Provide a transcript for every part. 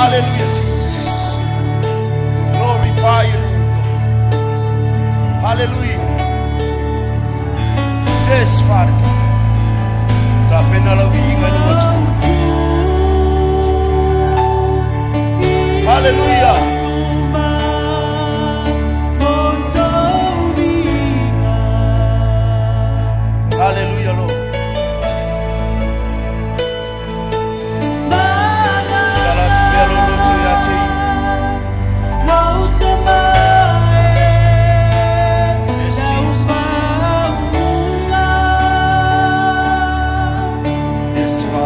Hallelujah, Jesus. Glorify your name, Lord. Hallelujah. Yes, Father God. Tapena lau viiga i lou atunuu. Hallelujah. Hallelujah, Lord. Tala atu pea lou loto ia te ia. Yes, Jesus. Yes, Father.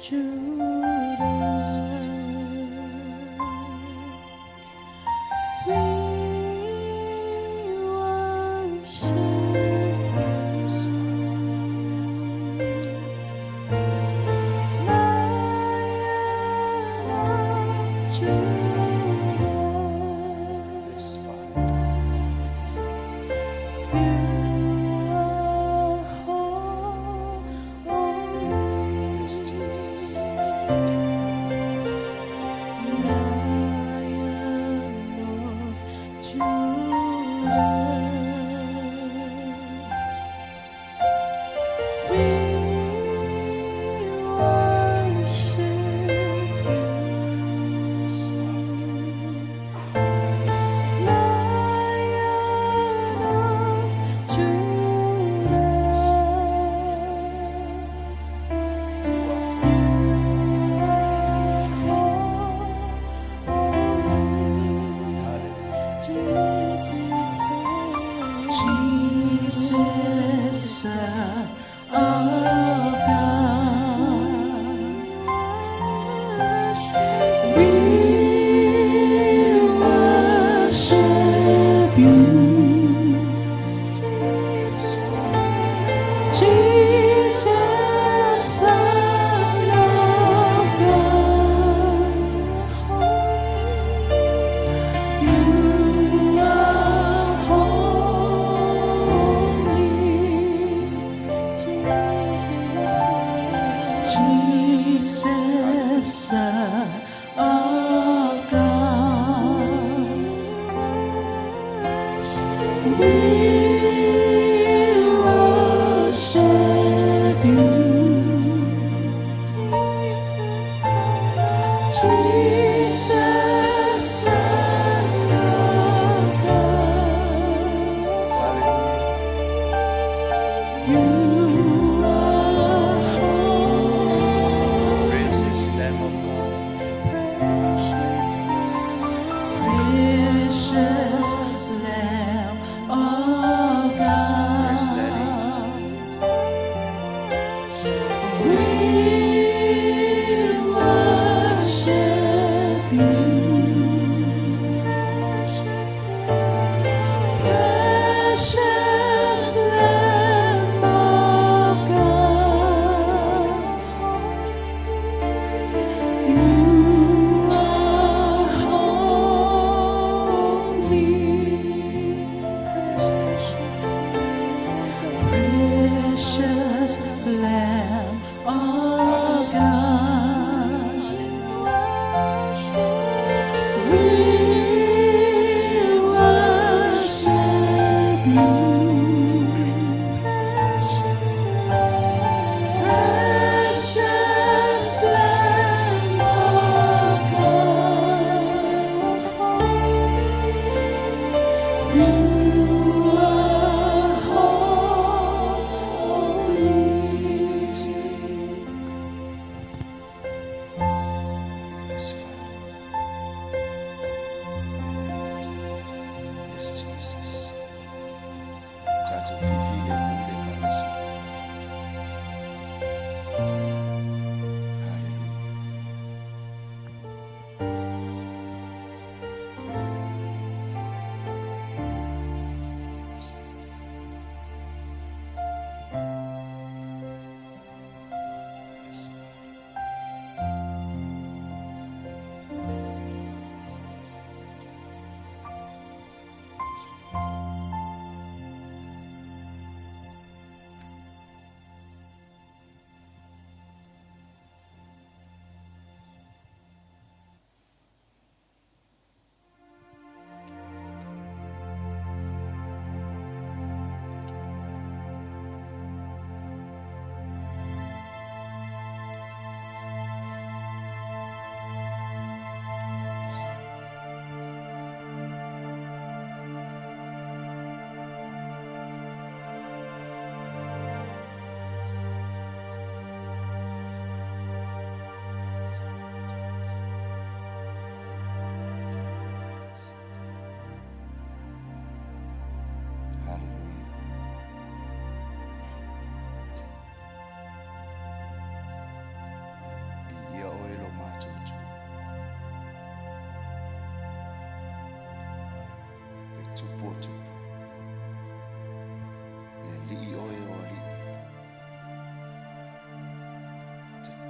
Judah. We worship Yes, Father. Lion of Judah. Yes, Father. You are holy, Yes, Jesus. Lion of Judah. We worship you, Lion of Judah. You are Hallelujah. Jesus, Son of God, we worship you. Jesus, Son of God, you are holy. Jesus, Son of God, we worship you. Jesus, Son of God, Hallelujah. you are holy. Precious Lamb of God. Precious Lamb of Yes, Daddy. God, we worship you. Precious Lamb of God, you are holy. Precious Lamb of God, we worship you. Precious Lamb of God, you are holy. Yes, Father. Yes, Jesus. Thatha ufifile kule kanisa. Hallelujah. Yes.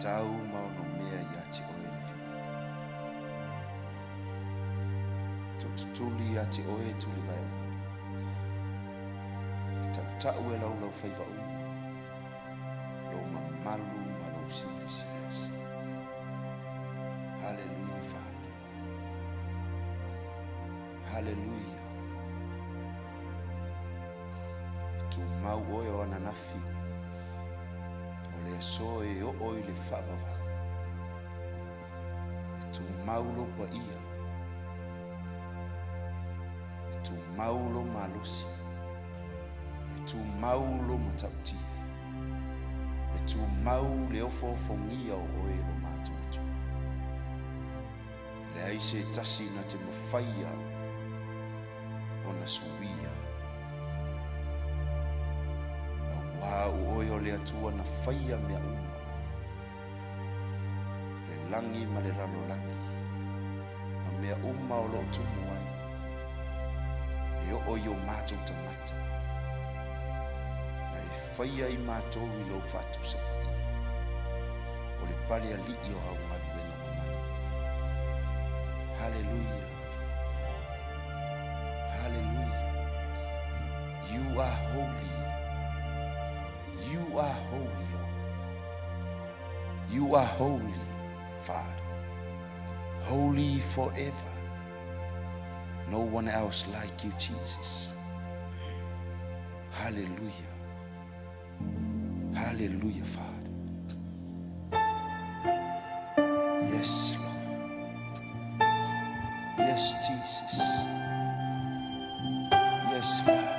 tau ma onomea ia te oe le viiga. Tootutuli ia te oe tulivae uma. E tautau e laulaufaiva uma lou mamalu ma lou silisiliese. Hallelujah, Father. Hallelujah. E tumau oe o ananafi, o le aso e oo i le faavavau. E tumau lou paia, e tumau lou malosi, e tumau lou matautia, e tumau le ofoofogia o oe e lo matou Atua. E leai se tasi na te mafaia ona suia, auā o oe o le Atua na faia mea uma, le lagi ma le lalolagi, ma mea uma o lo o tumu ai, e oo i o matou tagata, na e faia i matou i lou faatusa paia, o le pale alii o au galuega mamana. Hallelujah. Hallelujah. You are holy. You are holy, Lord. You are holy, Father. Holy forever. No one else like you, Jesus. Hallelujah. Hallelujah, Father. Yes, Lord. Yes, Jesus. Yes, Father.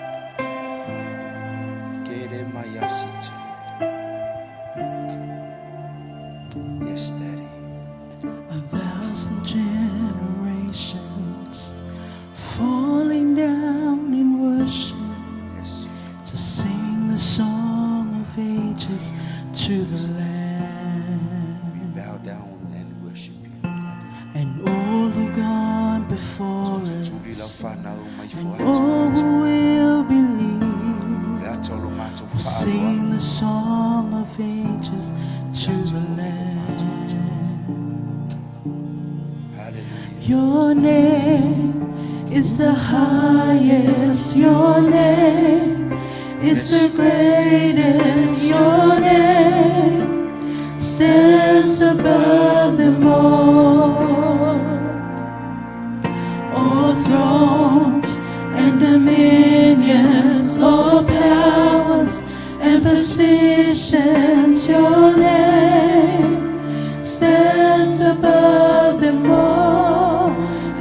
Kere mayasite. Yes, Daddy. 1,000 generations falling down in worship Yes, to sing the song of ages to the Lamb. We bow down and worship you, Daddy. And all who've gone before Tuli lau us, whanau mai and fo atu all atu. who will believe, Le ata o lo matou will whaaloalo. sing the song of ages to the Lamb. Hallelujah. Your name is the highest, your name is the greatest, your name stands above them all. All thrones and dominions, all powers and positions, your name stands above them all,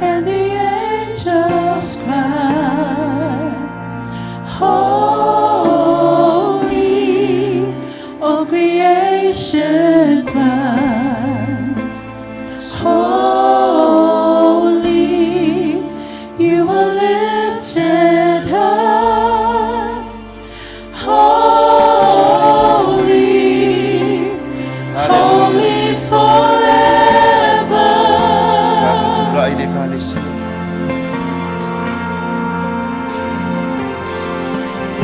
and the angels cry, Holy, all creation cries, Holy, you are lifted high. Holy, holy forever. Tatou tulai le Ekalesia.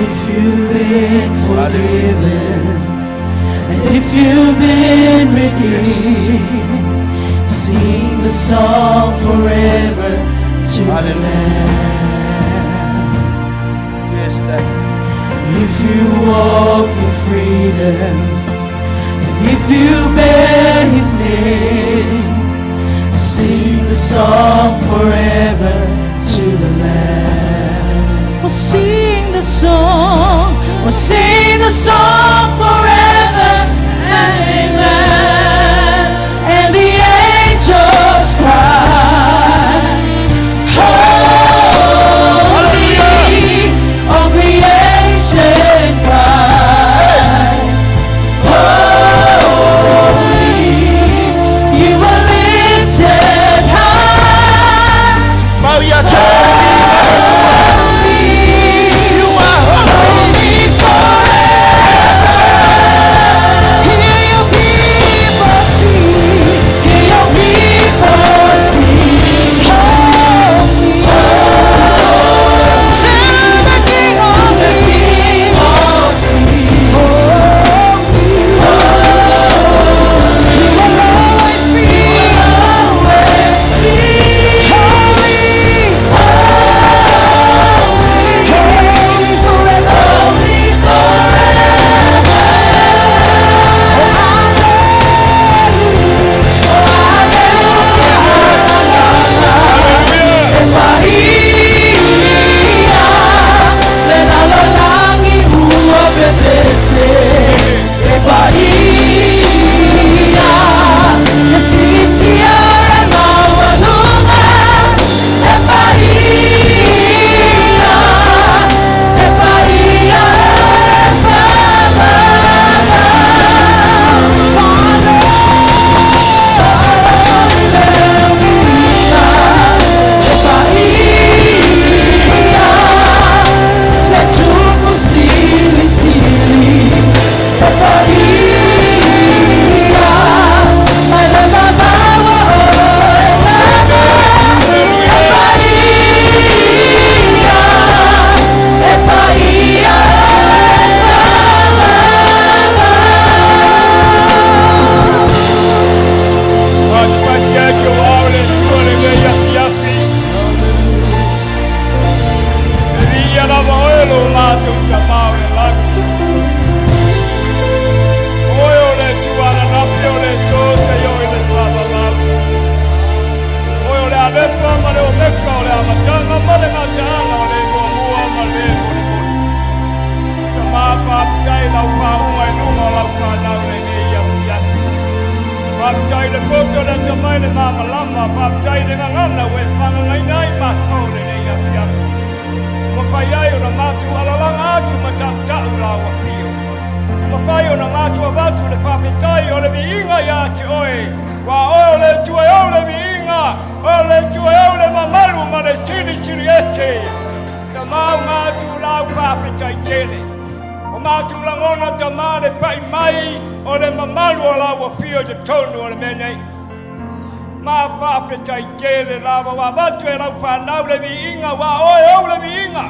If you've been forgiven, and if you've been redeemed, sing the song forever to the Hallelujah. Lamb. Yes, Daddy. If you walk in freedom, and if you bear his name, sing the song forever to the Lamb. We'll sing the song, we'll sing the song forever and amen. And the angels cry, Holy, all creation cries, Holy, you are lifted high. Mau ia te Holy, You are holy. holy forever. matou Tama o le lagi. Oe o le Atua ananafi o le aso seia oo i le faavavau. Oe o le Alefa ma le Omeka, o le Amataga ma le Gataaga, o le Muamua ma le Mulimuli. Tama, faafetai i lau faauuga i luga o lau fanau lenei afiafi. Faafetai i le poto, le atamai, le malamalama, faafetai i le gagana ua e fagagaina ai matou lenei afiafi. Ua mafai ai ona matou alalaga atu ma tautau lau afio. Ua mafai ona matou avatu le faafetai o le viiga ia te oe, aua oe o le Atua e ou le viiga, oe o le Atua e ou le mamalu ma le silisili ese. Tama, o matou lau faafetai tele. O matou lagona, Tama, le pai mai o le mamalu o lau afio i totonu o le mea nei. Ma faafetai tele lava ua avatu e lau fanau le viiga, aua oe ou le viiga.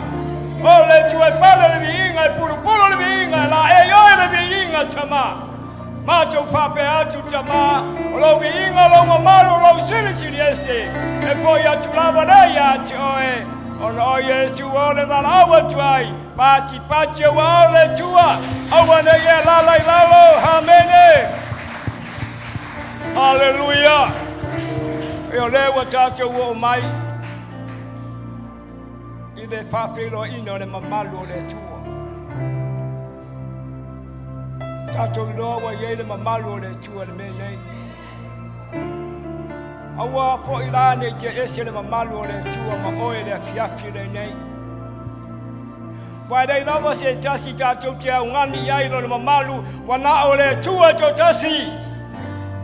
O le Atua e pale le viiga, e pulupulu le viiga, e laei oe le viiga, Tama. Matou faapea atu, Tama, o lou viiga, o lou mamalu, o lou silisili ese, e foi atu lava lea ia te oe, ona o Iesu o le valaau atu ai, patipati aua o le Atua, aua ne i e alaala i lalo. Amene. Haleluia! E o lea ua tatou oo mai i le faafeiloaiina o le mamalu o le Atua. Tatou iloa ua i ai le mamalu o le Atua i le mea nei. Aua foi la ne i te ese le mamalu o le Atua ma oe le afiafi lenei. Ua leai lava se tasi tatou te augani i ai lona mamalu, ua na o le Atua toatasi.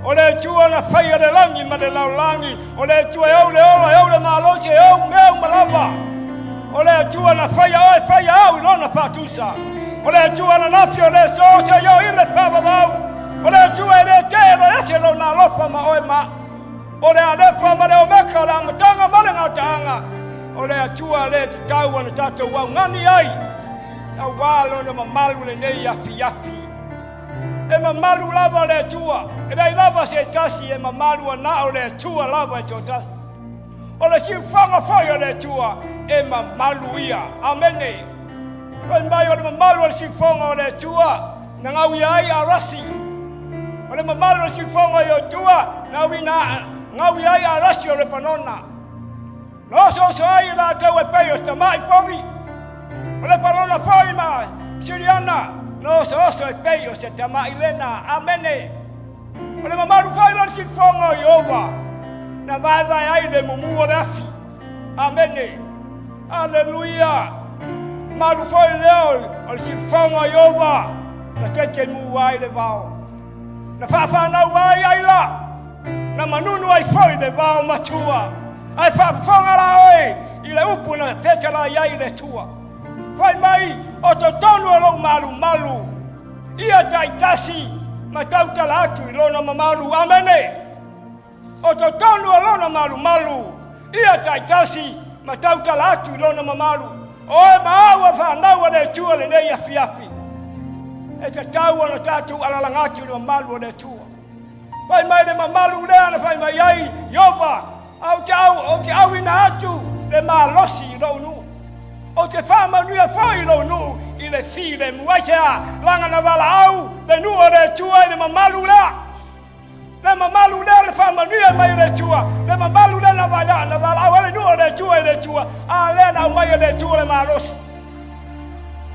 O le Atua na faia le lagi ma le lalolagi, o le Atua e ou le ola, e ou le malosi, e ou mea uma lava. O le Atua na faia oe, faia au i lona faatusa. O le Atua na nafi o le aso seia oo i le faavavau. O le Atua e le tee e ese lona alofa ma oe ma O le Alefa ma le Omeka, o le Amataga ma le Gataaga, o le Atua le tatau ona tatou augani ai, aua lona mamalu lenei afiafi. E mamalu lava le Atua, e leai lava se tasi e mamalu a na o le Atua lava e toatasi. O le siufaga foi o le Atua, e mamalu ia. Amene. Fai mai o le mamalu o le siufoga o le Atua, na gauia ai Arasi. O le mamalu o le siufoga i Atua, na gauia ai Arasi o Lepanona. Na osooso ai i latou e pei o tamai povi. O Lepanona foi ma Siriana, na osooso e pei o se tamai lena. Amene. O le mamalu foi o le siufoga o Ieova, na vaevae ai le mumu o le afi. Amene. Aleluia. Malu foi lea o le siufoga o Ieova, na tetemu ai le vao. Na faafanau ai aila, na manunu ai foi le vao matua. Ae faafofoga la oe i le upu na fetalai ai le Atua. Fai mai, o totonu o lou malumalu, ia taitasi ma tautala atu i lona mamalu. Amene. O totonu o lona malumalu, ia taitasi ma tautala atu i lona mamalu. O oe ma au a fanau a le Atua lenei afiafi, e tatau ona tatou alalaga atu i le mamalu o le Atua. Fai mai le mamalu lea na fai mai ai Ioba, Ou te, au, ou te auina atu le malosi i lou nuu. Ou te faamanuia foi i lou nuu i le filemu. Aisea? Laga na valaau le nuu o le Atua i le mamalu lea. Le mamalu lea o le faamanuia mai e le Atua, le mamalu lea na valaau, na valaau ai le nuu o le Atua i le Atua, a lea na aumai e le Atua le malosi.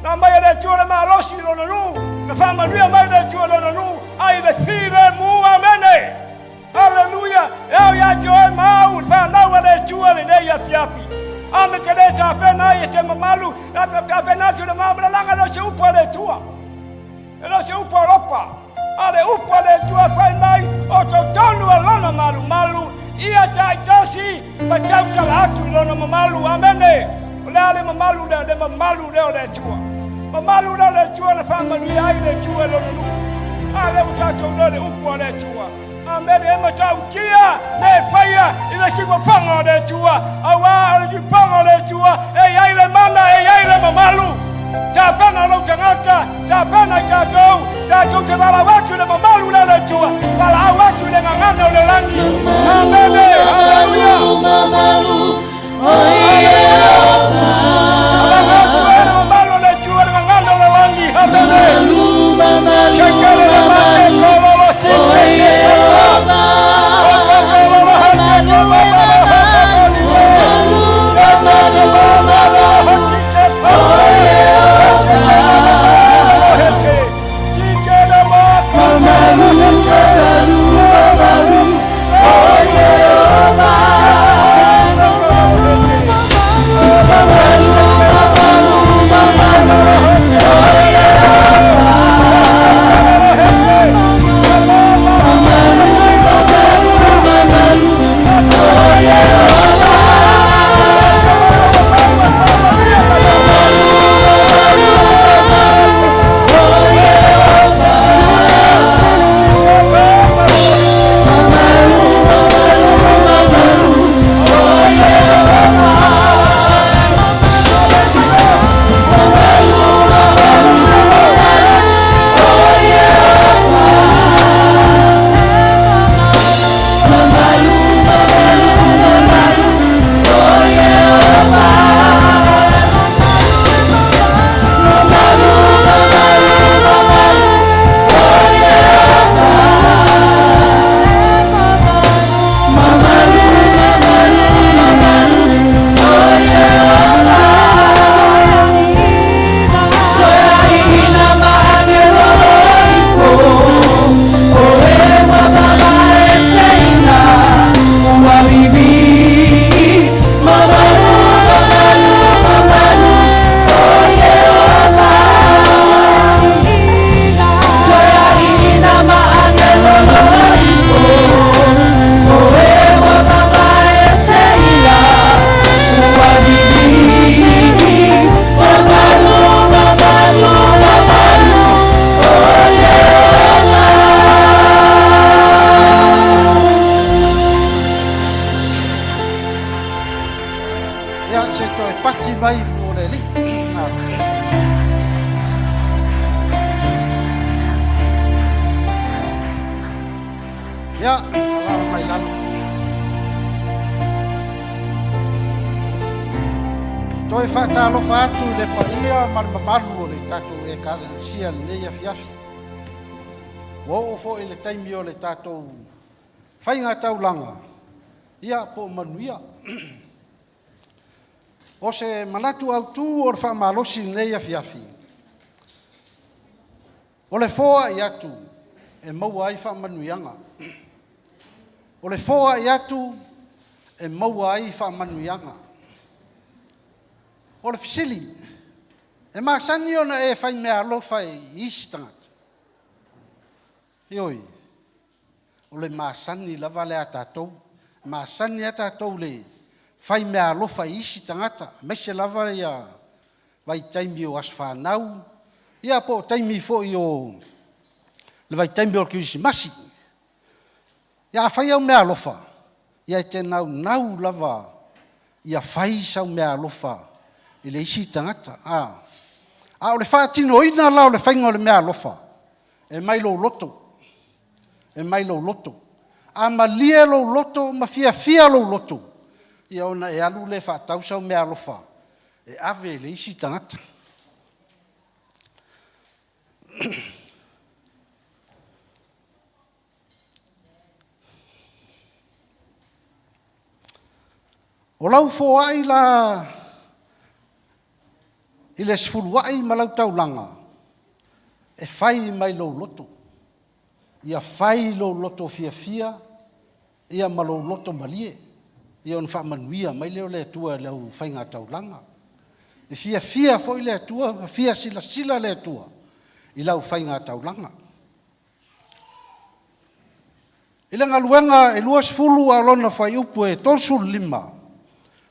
Na aumai e le Atua le malosi i lona nuu, na faamanuia mai le Atua i lona nuu, ai le filemu. Amene. Aleluia. E ao ia te oe ma au, le fanau a le Atua lenei afiafi. Ame te le tapena ai e te mamalu, tapena atu le mamalalaga le o se upu a le Atua. E le o se upu a lopa, a le upu a le Atua fai mai, o totonu o lona malumalu, ia taitasi ma tautala atu i lona mamalu. Amene. O le a le mamalu lea? Le mamalu lea o le Atua. Mamalu lea o le Atua na faamanuia ai le Atua i lona nuu. A lea ua tatou iloa le upu a le Atua. Amene. E matautia le faia i le siufafaga o le Atua, auā o le siufaga o le Atua e i ai le mana, e i ai le mamalu. Tapena lou tagata, tapena i tatou, tatou te valaau atu i le mamalu lea o le Atua, valaau atu i le gagana o le lagi. Amene. Haleluia. Alaga atu ai le mamalu o le Atua le Ia, alaala mai lalo. Toe faatalofa atu i le paia ma le mamalu o le tatou Ekalesia i lenei afiafi. Ua oo foi i le taimi o le tatou faiga taulaga, ia po o manuia. O se manatu autu o le faamalosi i lenei afiafi, o le foai atu e maua ai faamanuiaga. O le foai atu e maua ai faamanuiaga. O le fesili, e masani ona e fai meaalofa i isi tagata? Ioe, o le masani lava lea a tatou. E masani lava tatou i le fai meaalofa i isi tagata, aemaise lava vaitaimi o aso fanau, ia po o taimi foi o le vaitaimi o le kerisimasi. Ia a fai au meaalofa, ia e te naunau lava ia fai sau meaalofa i le isi tagata, a. A o le faatinoina la o le faiga o le meaalofa, e mai lou loto, e mai lou loto. A malie lou loto ma fiafia lou loto, ia ona e alu lea e faatau sau meaalofa e ave i le isi tagata. O lau foai la i le sefuluai ma lau taulaga, e fai mai lou loto, ia fai lou loto fiafia ia ma lou loto malie, ia ona faamanuia mai lea o le Atua i lau faigataulaga. E fiafia foi le Atua ma fia silasila le Atua i lau faigataulaga. I le galuega e 20 a o lona fuaiupu e 35,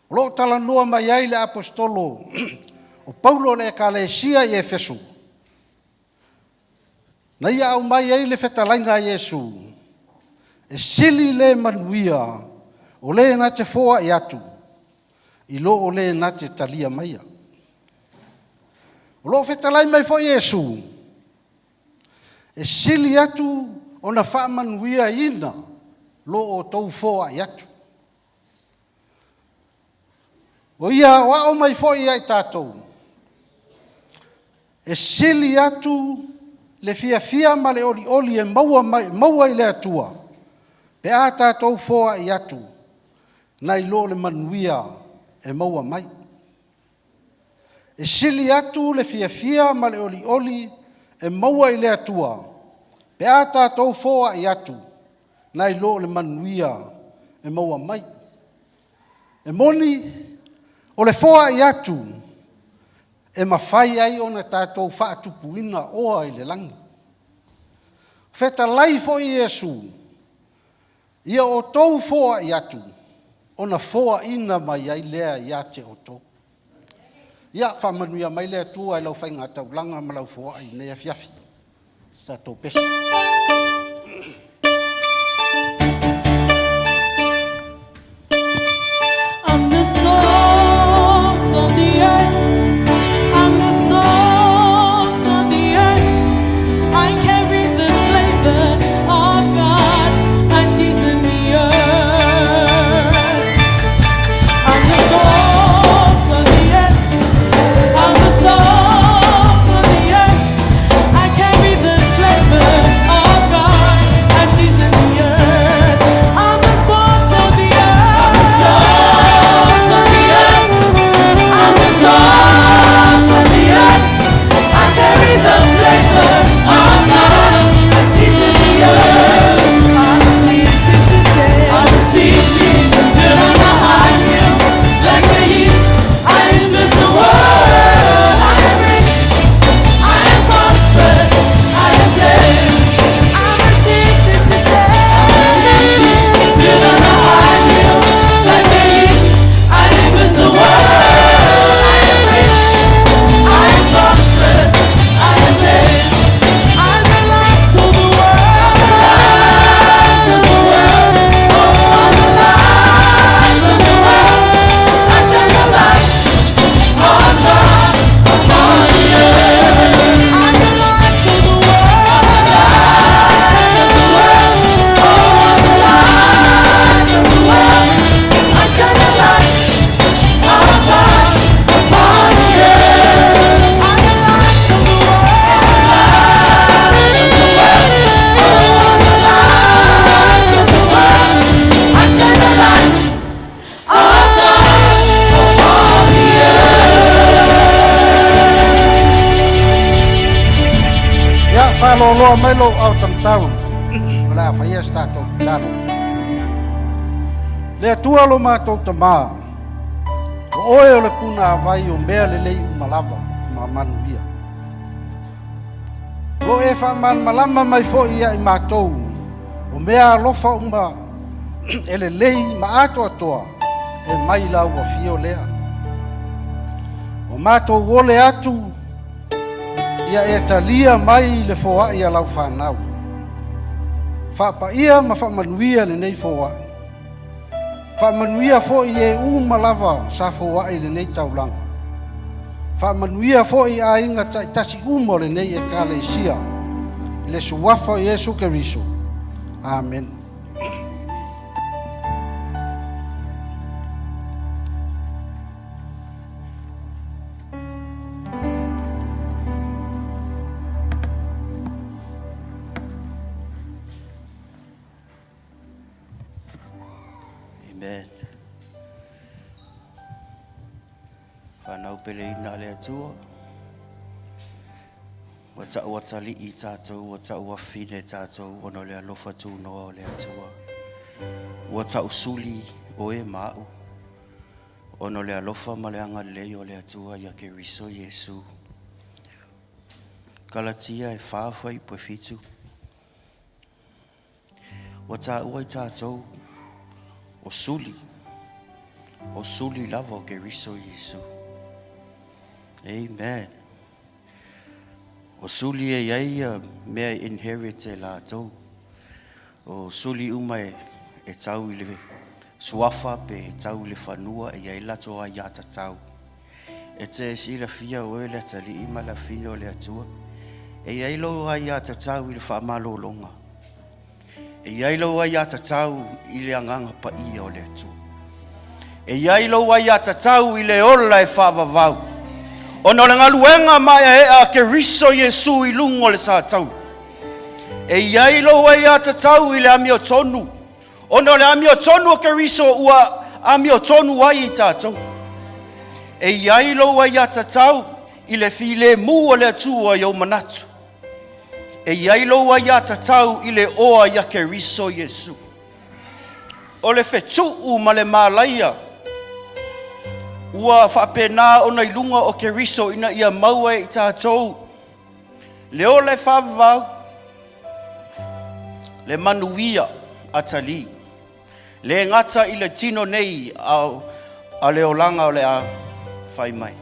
o lo o talanoa mai ai le Aposetolo o Paulo i le Ekalesia i Efeso, na ia aumai ai le fetalaiga a Iesu, e sili le manuia o le na te foai atu i lo o le na te talia maia. O lo o fetalai mai foi Iesu, e sili atu ona faamanuiaina lo outou foai atu. O ia aoao mai foi ia i tatou, e sili atu le fiafia ma le olioli e maua i le Atua pe a tatou foai atu, nai lo le manuia e maua mai. E sili atu le fiafia ma le olioli e maua i le Atua pe a tatou foai atu, nai lo le manuia e maua mai. E moni, o le foai atu e mafai ai ona tatou faatupuina oa i le lagi. Fetalai foi Iesu, ia outou foai atu, ona foaina mai ai lea ia te outou. Ia faamanuia mai le Atua i lau faigataulaga ma lau foai i lenei afiafi. Se tatou pese. I'm the salt of the earth. I'm the salt of the earth. I carry the flavor of God. I season the earth. I'm the salt of the earth. I'm the salt of the earth. I carry the flavor of God. I faaloaloa mai lou ao tamatau, o le a faia se tatou tatalo. Le Atua lo matou Tamā, o oe o le punavai o mea lelei uma lava ma manuia. O lo e faamalamalama mai foi ia i matou o mea alofa uma e lelei ma atoatoa e mai lau afio lea. Ua matou ole atu ia e talia mai le foai a lau fanau. Faapaia ma faamanuia lenei foai. Faamanuia foi e uma lava sa foai i lenei taulaga. Faamanuia foi aiga taitasi uma o lenei Ekalesia i le suafa o Iesu Keriso. Amene. Amen. Whanau peleina a le Atua. Ua ta'u atalii tatou, ua ta'u afine tatou ona o le alofa tunoa o le Atua. Ua ta'u suli oe ma a'u ona o le alofa ma le agalelei o le Atua ia Keriso Iesu. Kalatia e fa fuaiupu e fitu. Ua taua i tatou o suli, o suli lava o Keriso Iesu. Amen. O suli e iai ia mea e inherit e latou. O suli uma e, e tau i le suafa pe e tau i le fanua e iai latou aiatatau. E te silafia oe le atalii ma le afine o le Atua. E i ai lou aiatatau i le faamalologa. E i ai lou aiatatau i le Agaga Paia o le Atua. E i ai lou aiatatau i le ola e faavavau, ona o le galuega maeaea a Keriso Iesu i luga o le sataua. E i ai lou aiatatau i le amiotonu, Ona o le amiotonu o Keriso ua amiotonu ai i tatou. E i ai lou aiatatau i le filemu o le Atua i ou manatu. E i ai lou aiatatau i le oa ia Keriso Iesu. O le fetuu ma le malaia ua faapena ona i luga o Keriso ina ia maua e i tatou le ola e faavavau, le manuia atalii, le gata i le tino nei a le olaga o le a fai mai.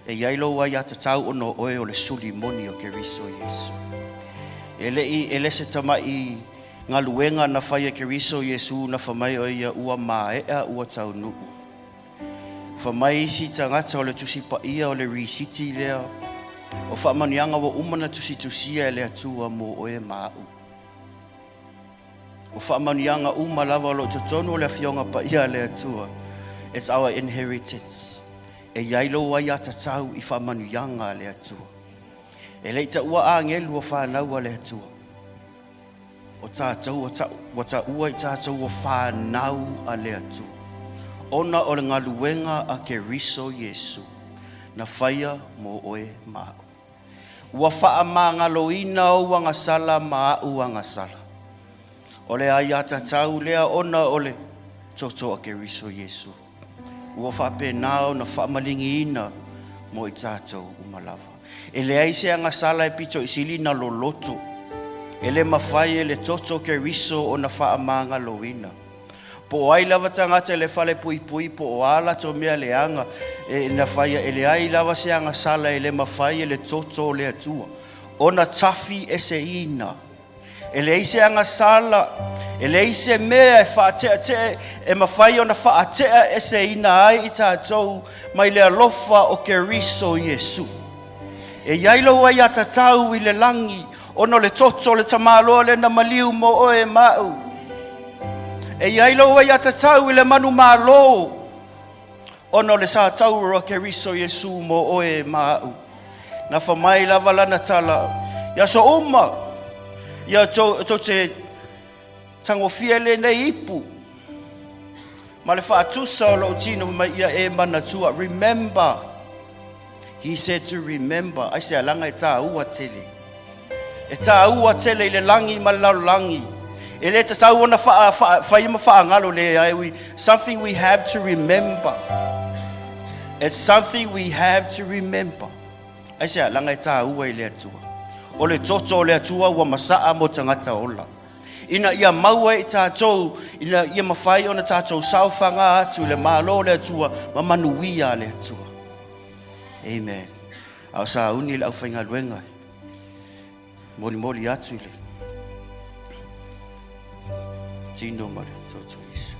E i ai lou aiatatau ona o oe o le suli moni o Keriso Iesu. E le i e le se tama'i galuega na fai e Keriso Iesu na fa mai o ia ua maea ua taunuu. Fa mai isi tagata o le Tusi Paia o le risiti lea o faamanuiaga ua uma na tusitusia e le Atua mo oe ma a'u. O faamanuiaga uma lava o lo o totonu o le Afioga Paia a le Atua, it's our inheritance. E i ai lou aiatatau i faamanuiaga a le Atua. E le i taua agelu o fanau a le Atua. O tatou ua taua i tatou o fanau a le Atua, ona o le galuega a Keriso Iesu na faia mo oe ma a'u. Ua faamagaloina ou agasala ma a'u agasala. O le aiatatau lea ona o le toto a Keriso Iesu. Ua faapena ona faamaligiina mo i tatou uma lava. E leai se agasala e pito i sili na loloto. E le mafai e le toto Keriso ona faamagaloina. Po o ai lava tagata i le fale puipui po o a latou mea leaga e na faia, e leai lava se agasala e le mafai e le toto o le Atua ona tafi eseina. E leai se agasala, e leai se mea e faateatea e mafai ona faatea eseina ai i tatou mai le alofa o Keriso Iesu. E i ai lou aiatatau i le lagi ona o le toto o le tamaloa lea na maliu mo oe ma a'u. E i ai lou aiatatau i le manumalo Ona o le sa tauro a Keriso Iesu mo oe ma a'u. Na fa mai lava lana tala, i aso uma, ia tou te tagofia lenei ipu ma le faatusa o lou tino mai ia e manatua, remember. He said to remember, aisea? Leaga e tāua tele. E tāua tele i le lagi ma le lalolagi. E le tatau ona faia ma faagalo leai we, something we have to remember. It's something we have to remember. Aisea? Leaga e tāua i le Atua. O le toto o le Atua ua masaa mo tagata ola. Ina ia maua e i tatou, ina ia mafai ona tatou saofaga atu i le Malo o le Atua ma manuia a le Atua. Amen. A o sauni le aufaigaluega e molimoli atu i le tino ma le toto o Iesu.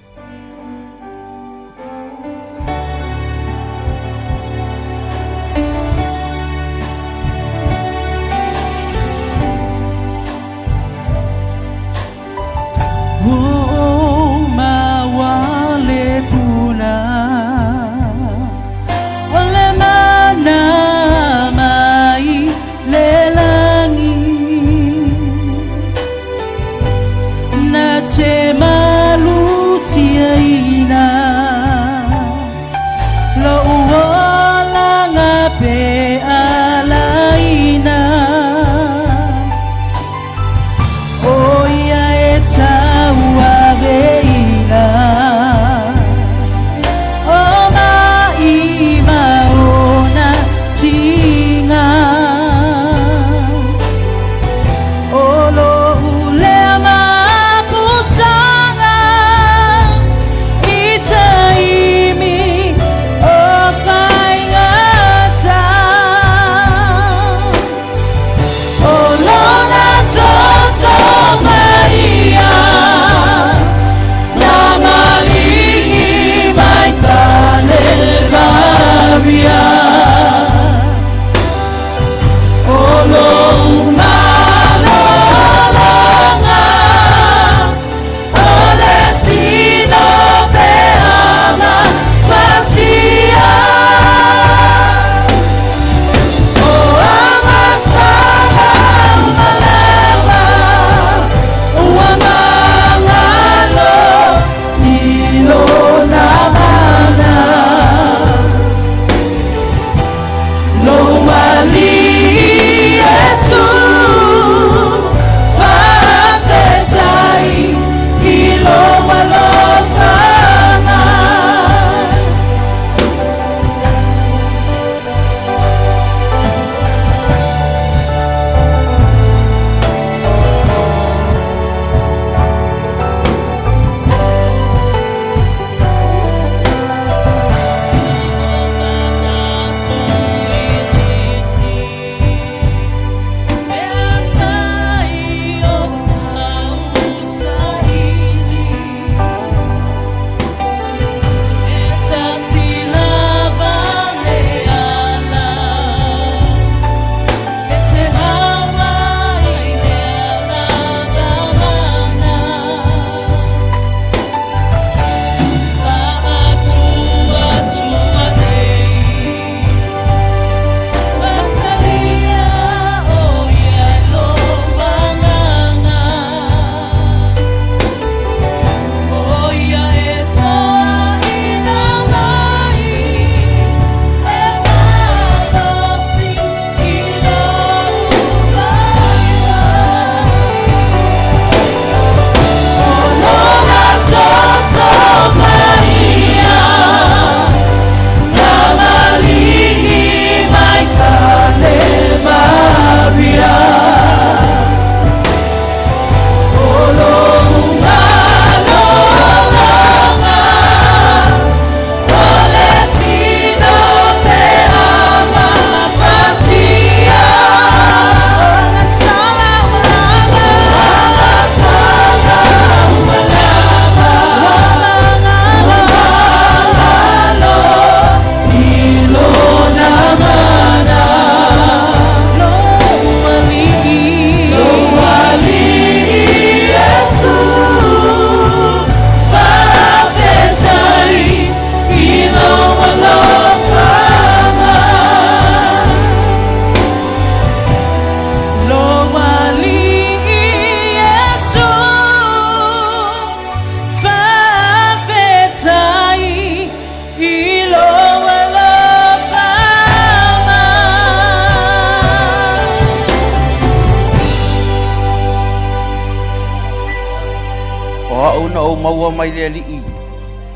ou maua mai le Alii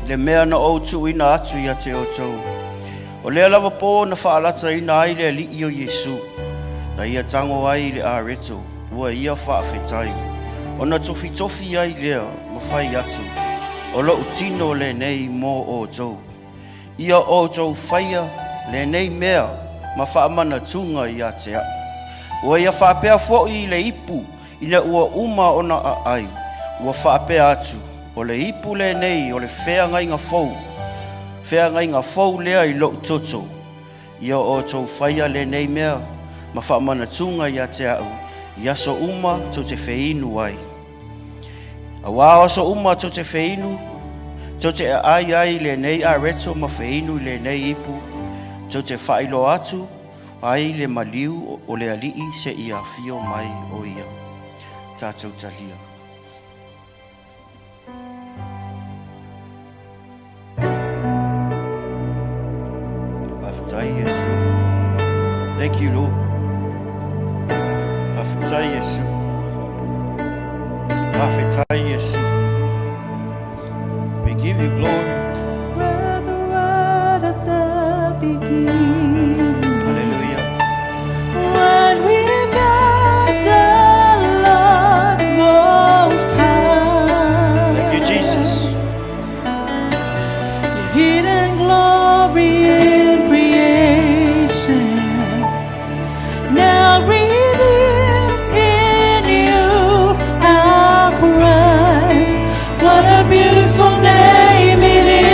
le mea na ou tuuina atu ia te outou. O lea lava pō na faalataina ai le Alii o Iesu, na ia tago ai i le areto, ua ia faafetai, ona tofitofi ai lea ma fai atu, O loʻu tino lenei mo outou. Ia outou faia lenei mea ma faamanatuga ia te aʻu. Ua ia faapea foi i le ipu ina ua uma ona aai, ua faapea atu, O le ipu lenei o le feagaiga fou, feagaiga fou lea i loʻu toto. Ia outou faia lenei mea ma faamanatuga ia te aʻu i aso uma tou te feinu ai. Auā o aso uma tou te feinu, tou te aai ai i lenei areto ma feinu i lenei ipu, tou te faailoa atu ai le maliu o le Alii seia afio mai o ia. Tatou talia. Faafetai Iesu. Thank you Lord. Faafetai Iesu. Faafetai Iesu. We give you glory. Where the word at the beginning. Hallelujah. When we met the Lord Most High. Thank you, Jesus. Hidden glory in creation, now revealed in you, our Christ. What a beautiful name it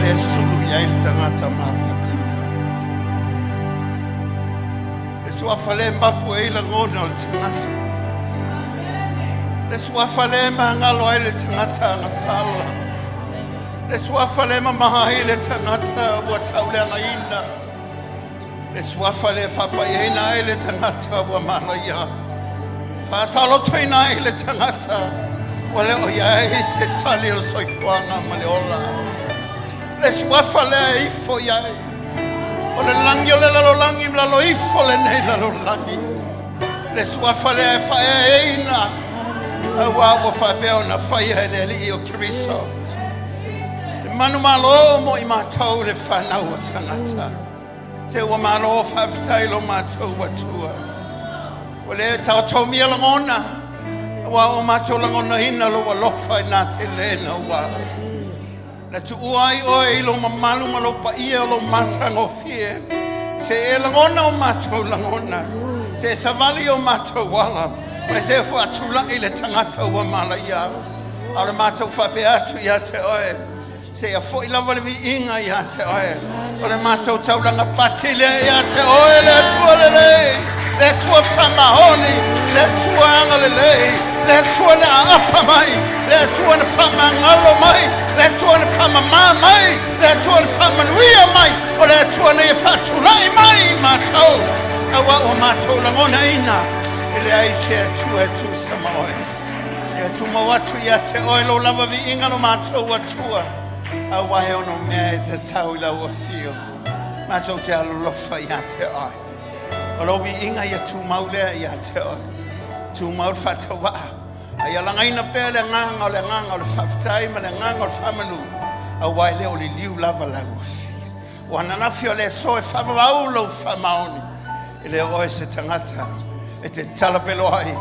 lea e sulu i ai le tagata mafatia. Le Suafa lea e mapu ai lagona o le tagata. Le Suafa lea e magalo ai le tagata agasala. Le Suafa lea e mamaha ai le tagata ua tauleagaina. Le Suafa lea e faapaiaina ai le tagata ua malaia. Faasalotoina ai le tagata ua le o i ai se tali o le soifuaga ma le ola. Le Suafa lea e ifo i ai o le lagi o le lalolagi ma lalo ifo lenei lalolagi. Le Suafa lea e faaeaina auā ua faapea ona faia e le Alii o Keriso. Le manumalo mo i matou le fanau o tagata. Se ua malo faafetai lo matou Atua. Ua le taotaomia lagona, auā ua matou lagonaina lou alofa i nā tele naua. Na tuua ai oe i lou mamalu ma lou paia o lou matagofie. Se e lagona o matou lagona, se e savali o matou ala, ma se e faatulai le tagata ua malaia. A o le matou faapea atu ia te oe, seia foi lava le viiga ia te oe. O le matou taulaga pati lea ia te oe, le Atua lelei, le Atua faamaoni, le Atua agalelei, le Atua na aapa mai, le Atua na faamagalo mai, le Atua na faamamā mai, le Atua na faamanuia mai, o le Atua na ia faatulai mai i matou, auā ua matou lagonaina e leai se Atua e tusa ma oe. Ia tumau atu ia te oe lou lava viiga lo matou Atua, auā e ono mea e tatau i lau afio. Matou te alolofa ia te oe. O lou viiga ia tumau lea ia te oe. Tumau le faatauvaa. A ia lagaina pea le agaga o le agaga o le faafetai ma le agaga o le faamanu, auā e le o liliu lava lau afio. O ananafi o le aso e faavavau lou faamaoni. E le o oe se tagata e te talapeloai,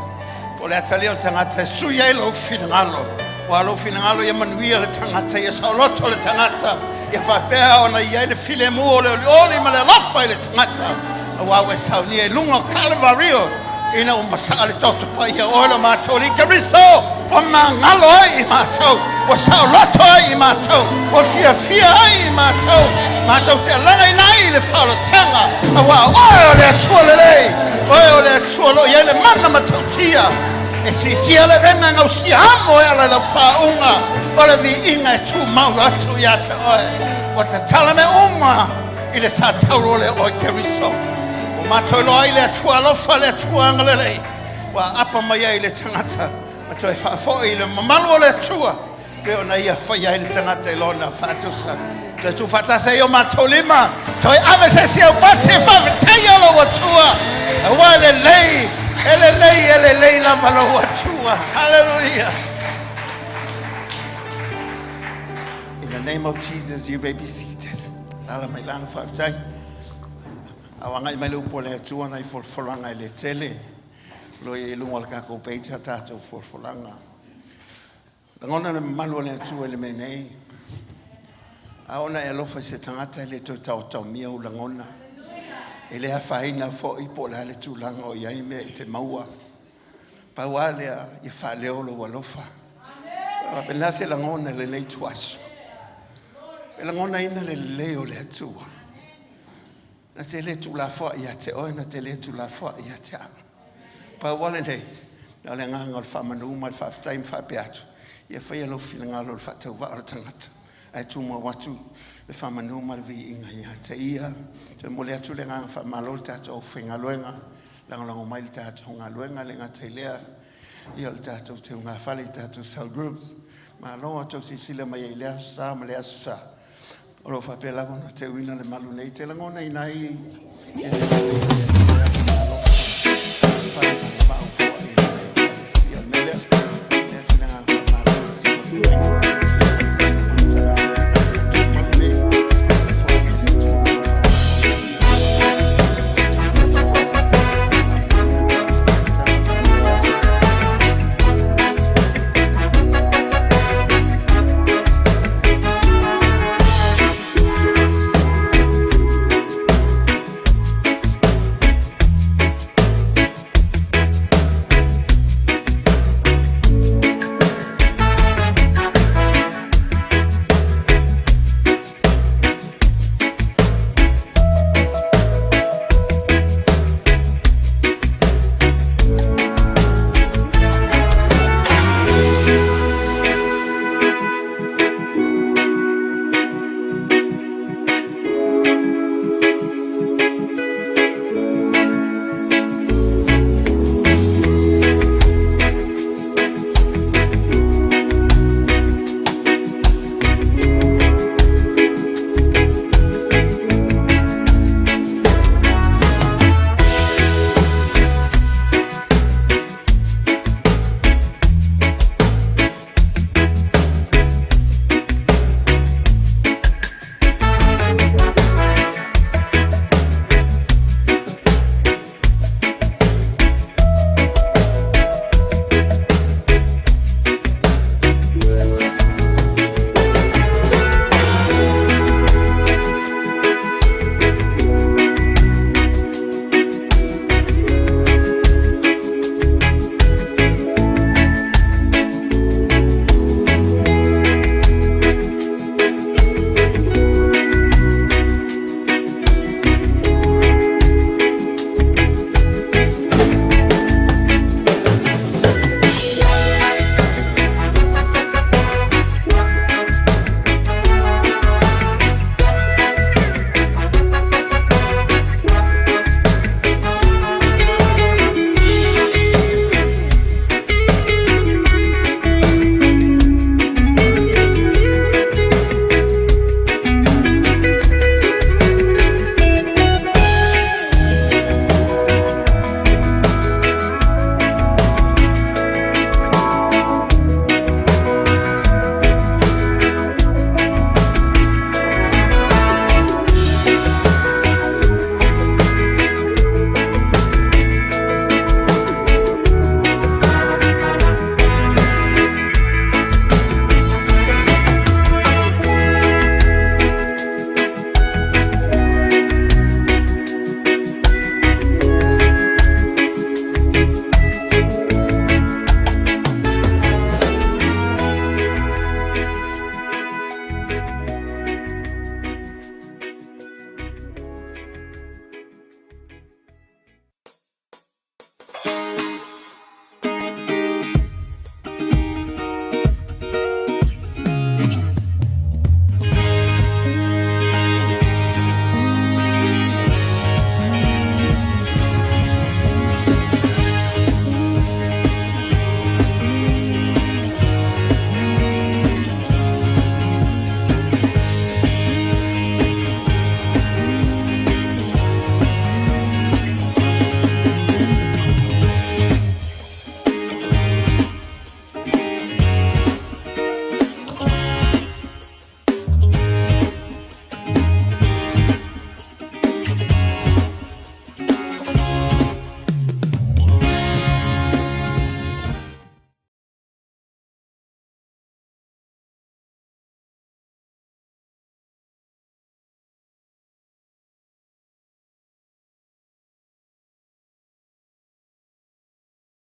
po o le atalia o le tagata e sui ai lou finagalo. Ua lou finagalo ia manuia le tagata, ia saoloto le tagata, ia faapea ona i ai le filemu o le olioli ma le alofa i le tagata. Auā ua e saunia i luga o Kalevario ina ua masaa le toto paia o oe lo matou Alii Keriso, ua magalo ai i matou, ua saoloto ai i matou, ua fiafia ai i matou, matou te alagaina ai i le faaolataga, auā o oe o le Atua lelei, oe o le Atua o lo o i ai le mana matautia, e siitia le avega e gausia amo e ala i lau faauuga, o le viiga e tumau atu ia te oe. Ua tatala mea uma i le sa tauro lea o oe Keriso. Ua matou iloa ai le Atua alofa, le Atua agalelei, ua aapa mai ai i le tagata ma toe faafoi i le mamalu o le Atua, pei ona ia faia ai le tagata i lona faatusa. Toe tuufaatasi ai o matou lima, toe ave se isi aupati e faafetaia lou Atua, auā e lelei, e lelei, e lelei lava lou Atua. Hallelujah. In the name of Jesus, you may be seated. Lala mai lalo faafetai. A o agai mai le upu a le Atua nai folafolaga e le tele. O lo o i ai i luga o le tatou page a tatou folafolaga. Lagona le mamalu o le Atua i le mea nei. A ona e alofa i se tagata e le toe taotaomia ou lagona. E le afaina foi po o le a le tulaga o i ai mea e te maua. Pau lava lea, ia faaleo lou alofa. Faapena se lagona i lenei ituaso. E lagonaina le lelei o le Atua. Na te le tuulafoai ia te oe, na te le tuulafoai ia te au. Pau lava lenei, na o le agaga o le faamanu ma le faafetai ma faapea atu, ia faia lou finagalo i le faatauvaa o le tagata, ae tumau atu le faamanu ma le viiga ia te ia. Toe momoli atu le agaga faamalo i le tatou aufaigaluega, lagolago mai i le tatou galuega, e le gata i lea, ia o le tatou teugafale i tatou cell groups. Malo a outou silasila mai ai i lea aso Sa ma lea aso Sa. O lo o faapea lava ona teuina le malu nei, te lagonaina ai ia le lelei o le Atua e alofa fai ma le maau foi i lana Ekalesia. O le mea lea, momoli atu le agaga faamalo i se mafutaga ia o tatou malu tagata i tatou malu nei, foia e le Atua lona faamanuiaga ia tatou Atua. Amataina tatou mafutaga mo lenei aso.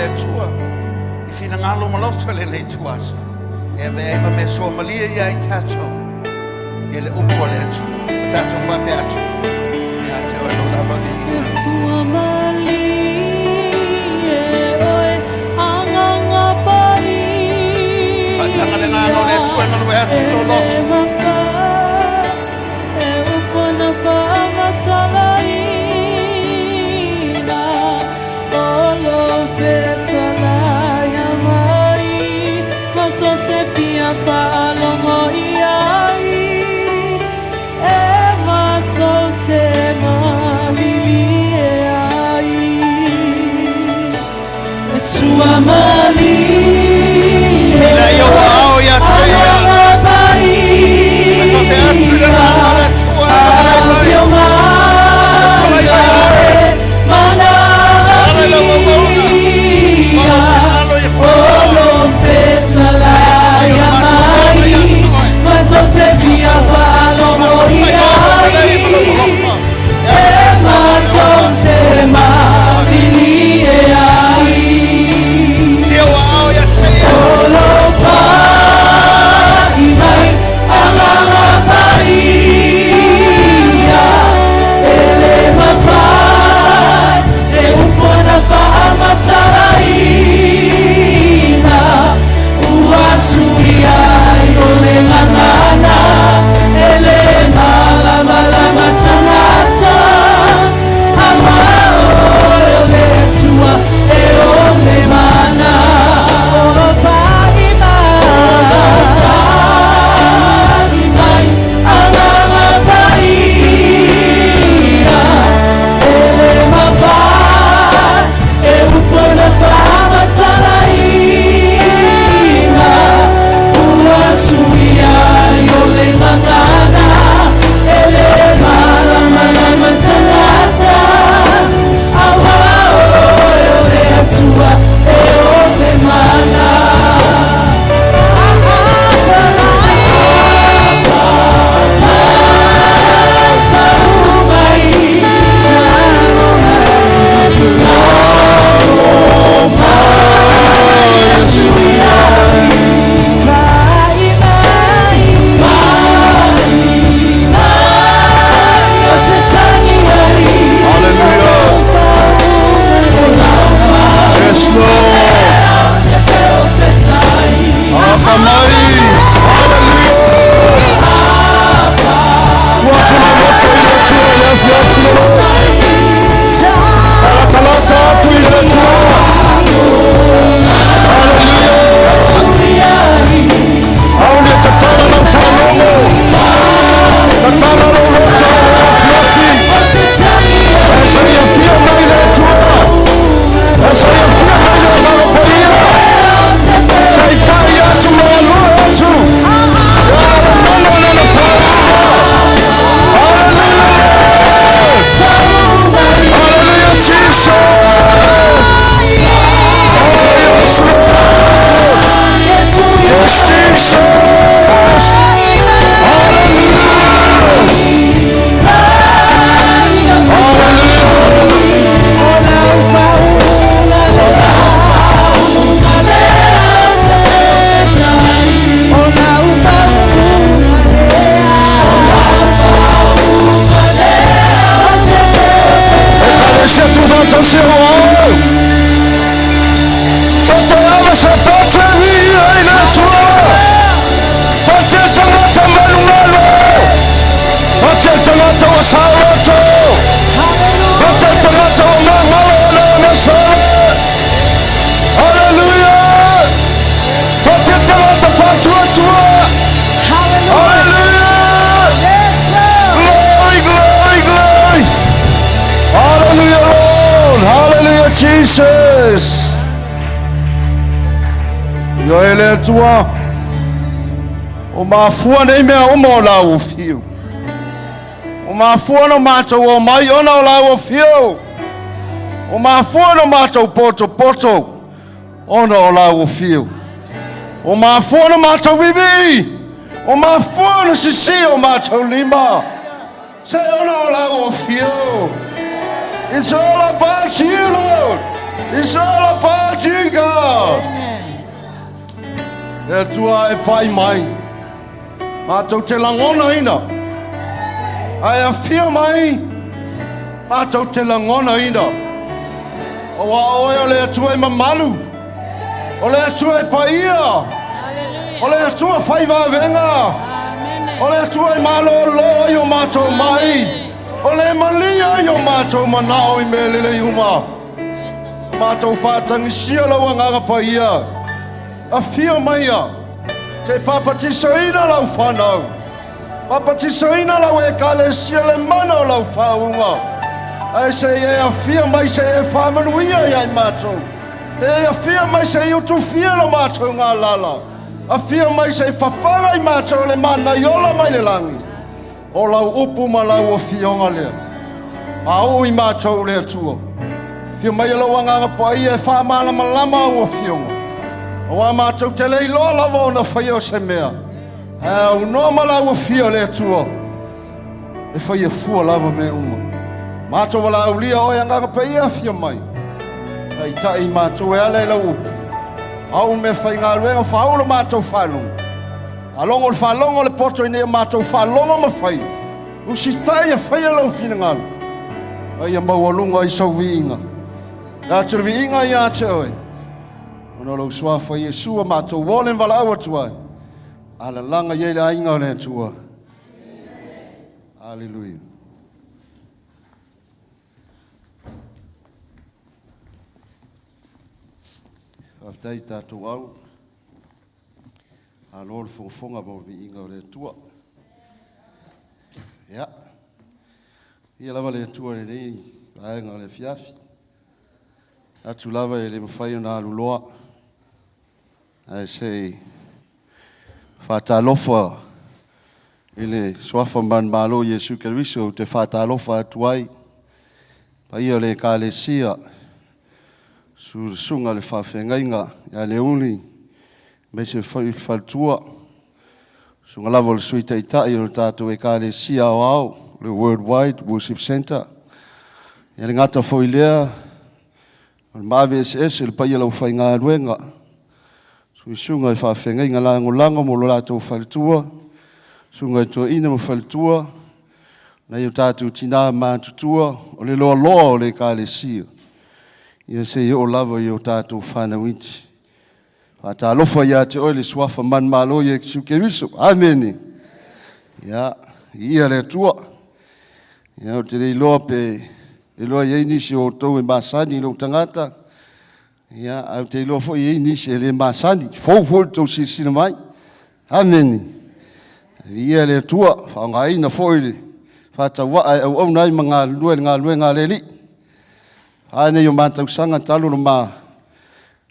Atua i finagalo ma loto i lenei ituaso e avea ai ma mea suamalie ia i tatou i le upu a le Atua. Ma tatou faapea atu, ia te oe lou lava viiga. Sua malie oe agaga paia. Faataga le agaga o le Atua e galue atu i lou loto. E mafai e ufana faamatalaina o lo fetalai mai ma tou te fia faalogo i ai e matou te malilie ai. E sua malie Sila i ou aao ia te ia. agaga E faapea atu i le paia agaga o le Atua e galue mai. Afio mai Tulai mai oe. Ala i lau auauna. Ma lou finagalo ia fai. Mana Fai o le matou ola ia te oe. Matou te fia faalogo Matou i fai oe ma lelei ma lou ai alofa. E matou te malilie ai. Si ou aao ia te ia. O lo pai mai agaga paia e le mafai e upu na faamatalaina ua suia ai o le gagana e le malamalama tagata ama o le Atua e o le mana o lo pai mai mai agaga paia e le mafai e upu na faamatalaina ua suia ai o le gagana e le malamalama tagata aua o le Atua e o le mana. Hallelujah. Yes, Lord. Apa mai. Hallelujah. Ua tuna loto i le Atua i le afiafi o lo. Alatalata atu i le Atua. Hallelujah. Aole tatala lau faalogo. Tatala lou loto i le afiafi. E saia mai le Atua. E saia mai le Agaga Paia. Taitai atu ma alua atu. Ia alamano lana faauuga. Hallelujah! Hallelujah, Jesus! Oh, yes, Lord! Yes, Jesus! Hallelujah! Hallelujah! Ekalesia tufatasi o au. Tataava sa pate viia i le Atua. Pate tagata malugalo. Pate tagata ua saoloto. Pate tagata ua gagalo o le agasala. Hallelujah! Pate tagata faatuatua. Hallelujah! Glory, glory, glory! Hallelujah, Lord! Hallelujah, Jesus! Ioe le Atua, o mafua nei mea uma o lau afio. O mafua na matou o mai ona o lau afio. O mafua na matou potopoto ona o lau afio. O mafua na matou vivi. O mafua na sisi o matou lima. Se ona o lau afio. It's all about you, Lord. It's all about you, God. Le Atua e pai mai. Mātou te lagonaina. Ae afio mai. Mātou te lagonaina. Auā oe o le Atua e mamalu. O le Atua e paia. O le Atua fai vavega. O le Atua e malōlō ai o mātou mai. O le malia ai o mātou manao i mea lelei uma. Mātou whātangisia lau agaga paia. Afio maia, te papatisoina lau whanau. Papatisoina lau ekalesia le mana o lau faauga. Ae se i e afio mai se i e faamanuia ia i matou. E afio mai se i utufia lo matou galala. Afio mai se i fafaga i matou le mana i ola mai le lagi. O lau upu ma lau afioga lea. Faauu i matou le Atua. Afio mai e lou agaga paia e faamalamalama au afioga. Auā matou te le iloa lava ona faia o se mea. Ae aunoa ma lau afio le Atua. E faia fua lava mea uma. Matou valaaulia oe agaga paia afio mai. Taitai i matou e ala i lau upu. Au mea faigaluega faauu lo matou faalogo. Faalogo le faalogo le poto ina ia matou faalogo ma fai. Usitai e faia lou finagalo. A ia maualuga ai sou viiga. Ia te le viiga ia te oe. Ona o lou suafa Iesu a matou ole ma valaau atu ai. Alalaga i ai le aiga o le Atua. Aleluia. Faafetai i tatou au. Malo le fogafoga ma le viiga o le Atua. Ia, ia lava le Atua i lenei vaega o le afiafi. Atu lava e le mafai ona aluloa, ae se i faatalofa i le suafa manumalo Iesu Keriso ou te faatalofa atu ai. Paia o le Ekalesia, susuga le faafeagaiga ia Leuli, aemaise foi le faletua, susuga lava o le Sui Taitai o le tatou Ekalesia Aoao, le Worldwide Worship Centre. Ia le gata foi lea, o le maave eseese le paia o le aufaigaluega, susuga i faafeagaiga lagolago mo lo latou faletua, susuga i toeaina ma faletua, nai o tatou tinā matutua, o le loaloa o le Ekalesia, ia se i oo lava i o tatou fanau iti. Faatalofa ia te oe le suafa manumalo Iesu Keriso. Amene. Ia, viia le Atua. Ia, ou te le iloa pe iloa i ai nisi o outou e masani i lou tagata. Ia, ae ou te iloa foi e i ai nisi e le masani. Fou foi le tou silasila mai. Amene. Viia le Atua, faaaogaina foi le faatauaa e auauna ai ma galulue i le galuega a le Alii. A nei o ma tausaga talu ona ma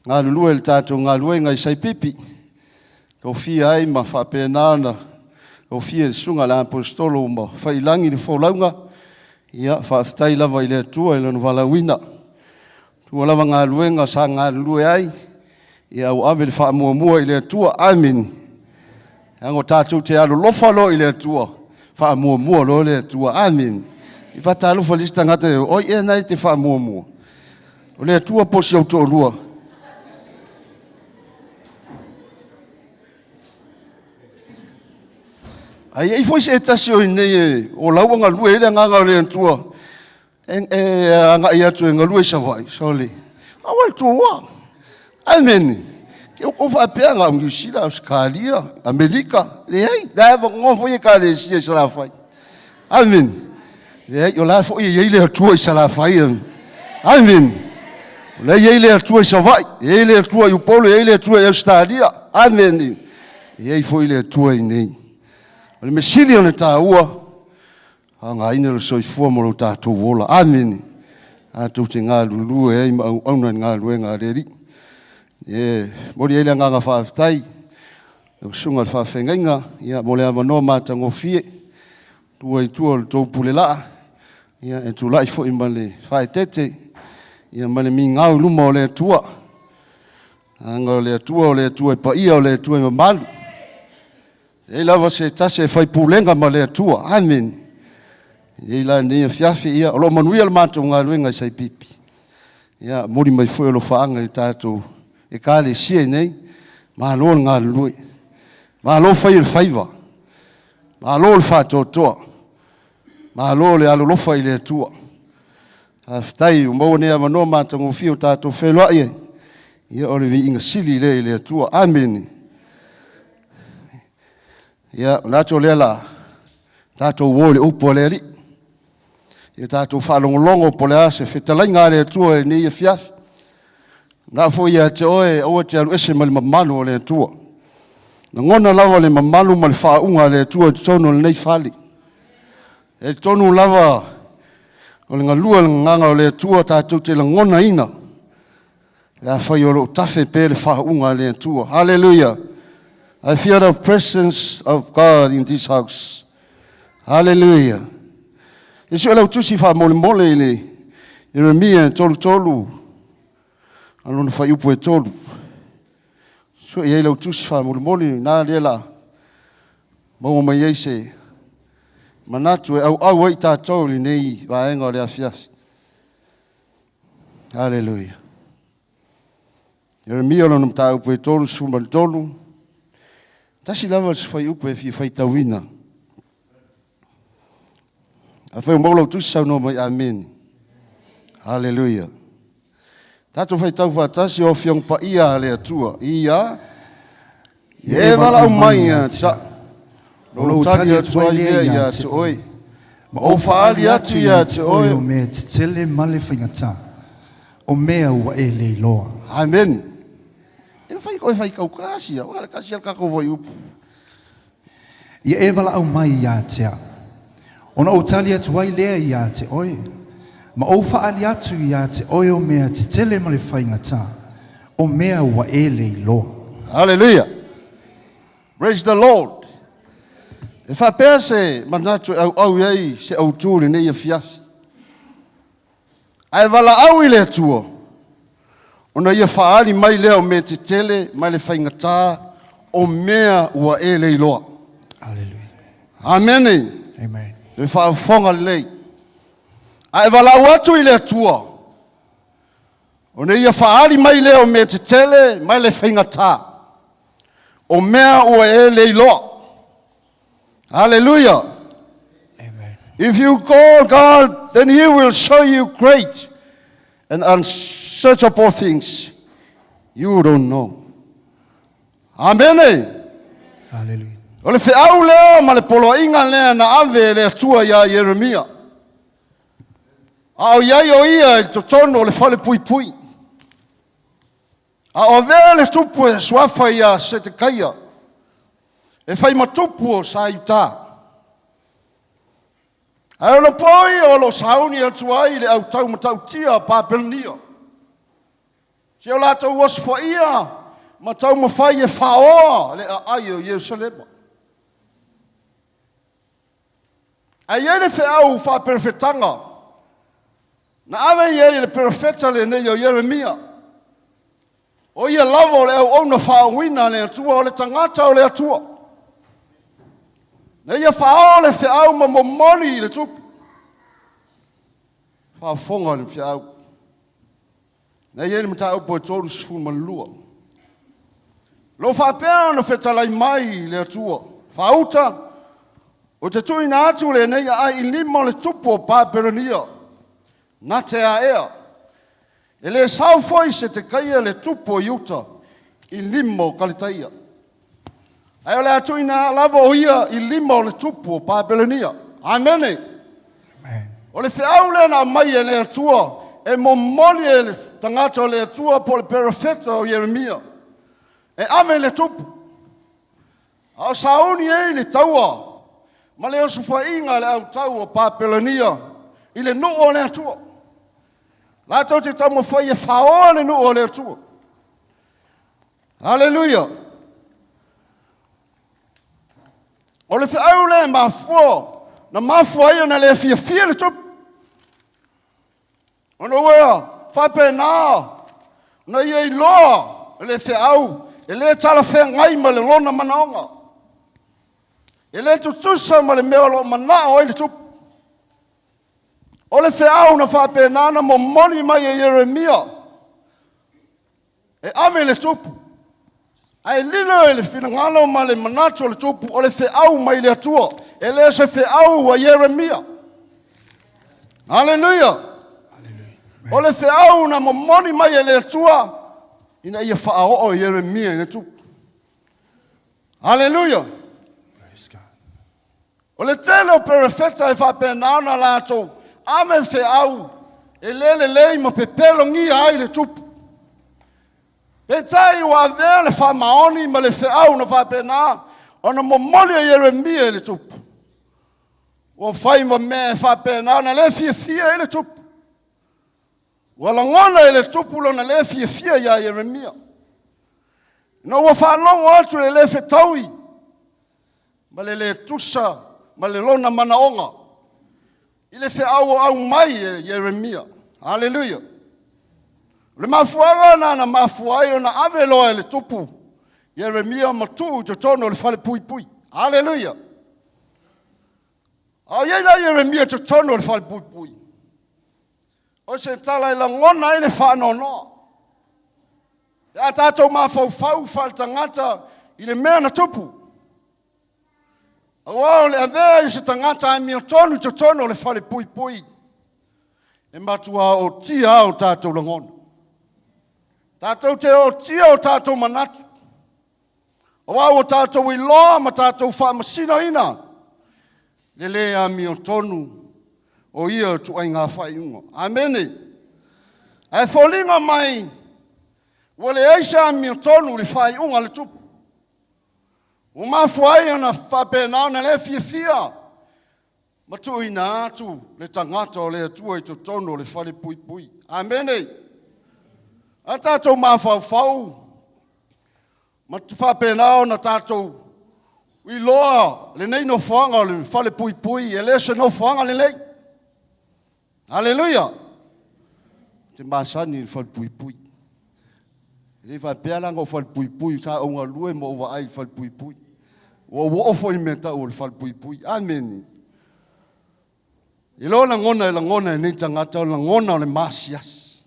galulue i le tatou galuega i Saipipi, tofia ai ma faapena ona tofia e le Susuga i le Aposetolo ma fai i lagi le folauga. Ia, faafetai lava i le Atua i Lona valaauina. Tua lava galuega sa galulue ai, ia ua ave le faamuamua i le Atua. Amene. Leaga o tatou te alolofa loa i le Atua, faamuamua loa le Atua. Amene. I faatalofa i le isi tagata, oi ea na e te faamuamua? O le Atua po o si ou toalua? A i ai foi se tasi o i nei e o lau ua galue ai le agaga o le Atua, e, e agai atu e galue i Savaii, sole, aua le tuua. Amene. Ke o kou faapea na o Niu Sila, Ausetalia, Amerika, leai, la e avanoa foi Ekalesia i Salafai. Amene. Leai, o la foi e i ai le Atua i Salafai. Amene. O la e i ai le Atua i Savaii, e i ai le Atua i Upolu, e i ai le Atua i Ausetalia. Amene. E i ai foi le Atua i inei. O le mea sili ona taua, faaaogaina le soifua ma lo tatou ola. Amene. Tatou te galulue ai ma auauna i le galuega a le Alii. E momoli ai le agaga faafetai lau susuga i le faafeagaiga ia, mo le avanoa matagofie tua i tua o le tou pule laa ia, e tulai foi ma le faaeteete ia, ma le migao i luma o le Atua. Leaga o le Atua o le Atua e paia, o le Atua e mamalu. E leai lava se tasi e fai pulega ma le Atua. Amene. E i ai la lenei afiafi, ia, o lo o manuia le matou galuega i Saipipi. Ia, momoli mai foi alofaaga i le tatou Ekalesia i inei. Malo le galulue. Malo fai o le faiva. Malo le faatoatoa. Malo le alolofa i le Atua. Faafetai ua maua nei avanoa matagofie o tatou feiloai ai. Ia, o le viiga sili lea i le Atua. Amene. Ia, manatu o lea la tatou o i le upu a le Alii. Ia tatou faalogologo po o le a se fetalaiga a le Atua i lenei afiafi. Na foi ia te oe, aua te alu ese ma le mamalu o le Atua. Lagona lava le mamalu ma le faauuga a le Atua i totonu o lenei fale. E tonu lava o le galue o le gagana o le Atua tatou te lagonaina le afai o lo o tafe pea le faauuga a le Atua. Hallelujah. I feel the presence of God in this house. Hallelujah. E sue lau tusi faamolemole i le Ieremia 33 a lona fuaiupu e 3. Sue i ai lau tusi faamolemole na lea la maua mai ai se manatu e auau ai tatou i lenei vaega o le afiafi. Hallelujah. Ieremia lona mataupu e 33. Tasi lava se fuaiupu e fia faitauina. Afai o maua lau tusi saunoa mai amene. Haleluia. Tatou faitau faatasi o Afioga Paia a le Atua. Ia, e valaau mai ia te au. Lou tali atu ai lea ia te oe. Ma ou faaali atu ia te oe. O mea tetele ma le faigata, o mea ua e le iloa. Amen. E fai koe fai kau kasi, o le kasi al kako voi upu. Ia e valaau mai ia te au, ona ou tali atu ai lea ia te oe, ma ou faaali atu ia te oe o mea tetele ma le faigata, o mea ua e le iloa. Hallelujah. Praise the Lord. E faapea se manatu e auau i ai se autu i lenei afiafi. Ae valaau i le Atua, ona ia faaali mai lea o mea tetele mai le faigata o mea ua e le iloa. Hallelujah. Amene. Amen. Le faafofoga lelei. Ae valaau atu i le Atua, ona ia faaali mai lea o mea tetele mai le faigata o mea ua e le iloa. Hallelujah. Amen. If you call God, then He will show you great and unsearchable things you don't know. Amene. Hallelujah. O le feau lea ma le poloaiga lea na ave e le Atua iā Ieremia. A o i ai o ia i totonu o le fale puipui. A o avea le tupu e suafa iā Setekaia e fai ma tupu o sa Iuta. Ae o le po ia o lo o sauni atu ai le au tau matautia a Papelonia. Si o latou osofaia ma taumafai e faaoa le aai o Ierusalema. Ae i ai le feau faaperefetaga na ave i ai e le perofeta lenei o Ieremia. O ia lava o le auauna faauuina a le Atua, o le tagata o le Atua. Na ia faaoo le feau ma momoli i le tupu. Faafofoga le feau. Na i ai le mataupu e 32. Lo faapea ona fetalai mai le Atua, faauta, o te tuuina atu lenei aai i lima o le tupu o Papelonia, na te aea. E le sao foi Setekaia le tupu o Iuta i lima o Kaletaia. Ae o le a tuuina lava o ia i lima o le tupu o Papelonia. Amene. Amen. O le feau lea na aumai e le Atua e momoli e le tagata o le Atua po o le perofeta o Ieremia e ave i le tupu. A o sauni ai le taua ma le osofaiga a le autau o Papelonia i le nuu o le Atua. Latou te taumafai e faaoa le nuu o le Atua. Haleluia! O le feau lea e mafua, na mafua ai ona le fiafia le tupu. Ona ua faapena ona ia iloa le feau e le talafeagai ma le lona manaoga. E le tutusa ma le mea o lo o manao ai le tupu. O le feau na faapena ona momoli mai e Ieremia e ave i le tupu, ae lilo i le finagalo ma le manatu o le tupu, o le feau mai le Atua, e le o se feau a Ieremia. Aleluia! O le feau na momoli mai e le Atua ina ia faaoo e Ieremia i le tupu. Aleluia! O le tele o perofeta e faapena ona latou ave feau e le lelei ma pepelogia ai le tupu. Peitai ua avea le faamaoni ma le feau na faapena ona momoli e Ieremia i le tupu. Ua fai ma mea e faapena ona le fiafia ai le tupu. Ua lagona e le tupu lona le fiafia iā Ieremia. Ina ua faalogo atu i le le fetaui ma le le tusa ma le lona manaoga i le feau o aumai e Ieremia. Aleluia! O le mafuaaga lena na mafua ai ona ave loa e le tupu Ieremia ma tuu i totonu o le falepuipui. Aleluia! A o i ai la Ieremia i totonu o le falepuipui, o se tala e lagona ai le faanoanoa. Pe a tatou mafaufau faaletagata i le mea na tupu, aua o le avea i se tagata amiotonu i totonu o le falepuipui, e matua ootia lava o tatou lagona. Tatou te ootia o tatou manatu, aua ua tatou iloa ma tatou faamasinoina le le amiotonu o ia ituaiga faaiuga. Amene. Ae foliga mai ua leai se amiotonu i le faaiuga a le tupu. Ua mafua ai ona faapena ona le fiafia ma tuuina atu le tagata o le Atua i totonu o le falepuipui. Amene. A tatou mafaufau ma faapena ona tatou iloa lenei nofoaga o le falepuipui, e le o se nofoaga lelei. Aleluia! Ou te masani i le falepuipui. E le faapea la na ou falepuipui, sa ou galue ma ou vaai i le falepuipui. Ua ou oo foi i le mea tau o le falepuipui. Amene. I lou lagona e lagona e nei tagata, o le lagona o le maasiasi.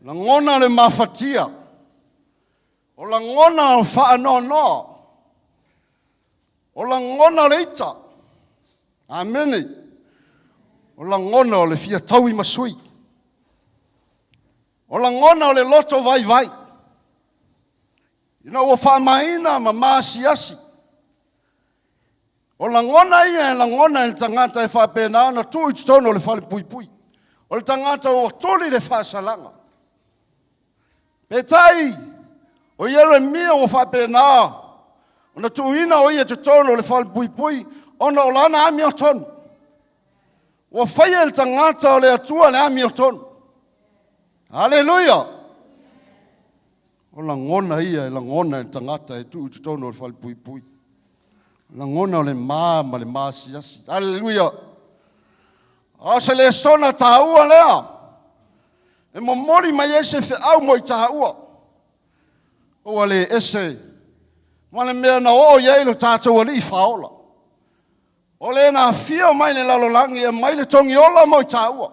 Lagona o le mafatia. O lagona o le faanoanoa. O lagona o le ita. Amene. O lagona o le fia taui ma sui. O lagona o le loto vaivai. Ina ua faamaina ma maasiasi. O lagona ia e lagona e le tagata e faapena ona tuu i totonu o le falepuipui. O le tagata ua tuli le faasalaga. Peitai, o Ieremia ua faapena ona tuuina o ia i totonu o le falepuipui ona o lana amiotonu. Ua faia e le tagata o le Atua le amiotonu. Aleluia! O lagona ia e lagona e le tagata e tuu i totonu o le falepuipui. Lagona o le ma ma le maasiasi. Aleluia! A o se lesona taua lea e momoli mai ai se feau mo i taua. Ua le ese ma le mea na oo i ai lo tatou alii faaola. O le na afio mai le lalolagi e aumai le togiola mo i taua.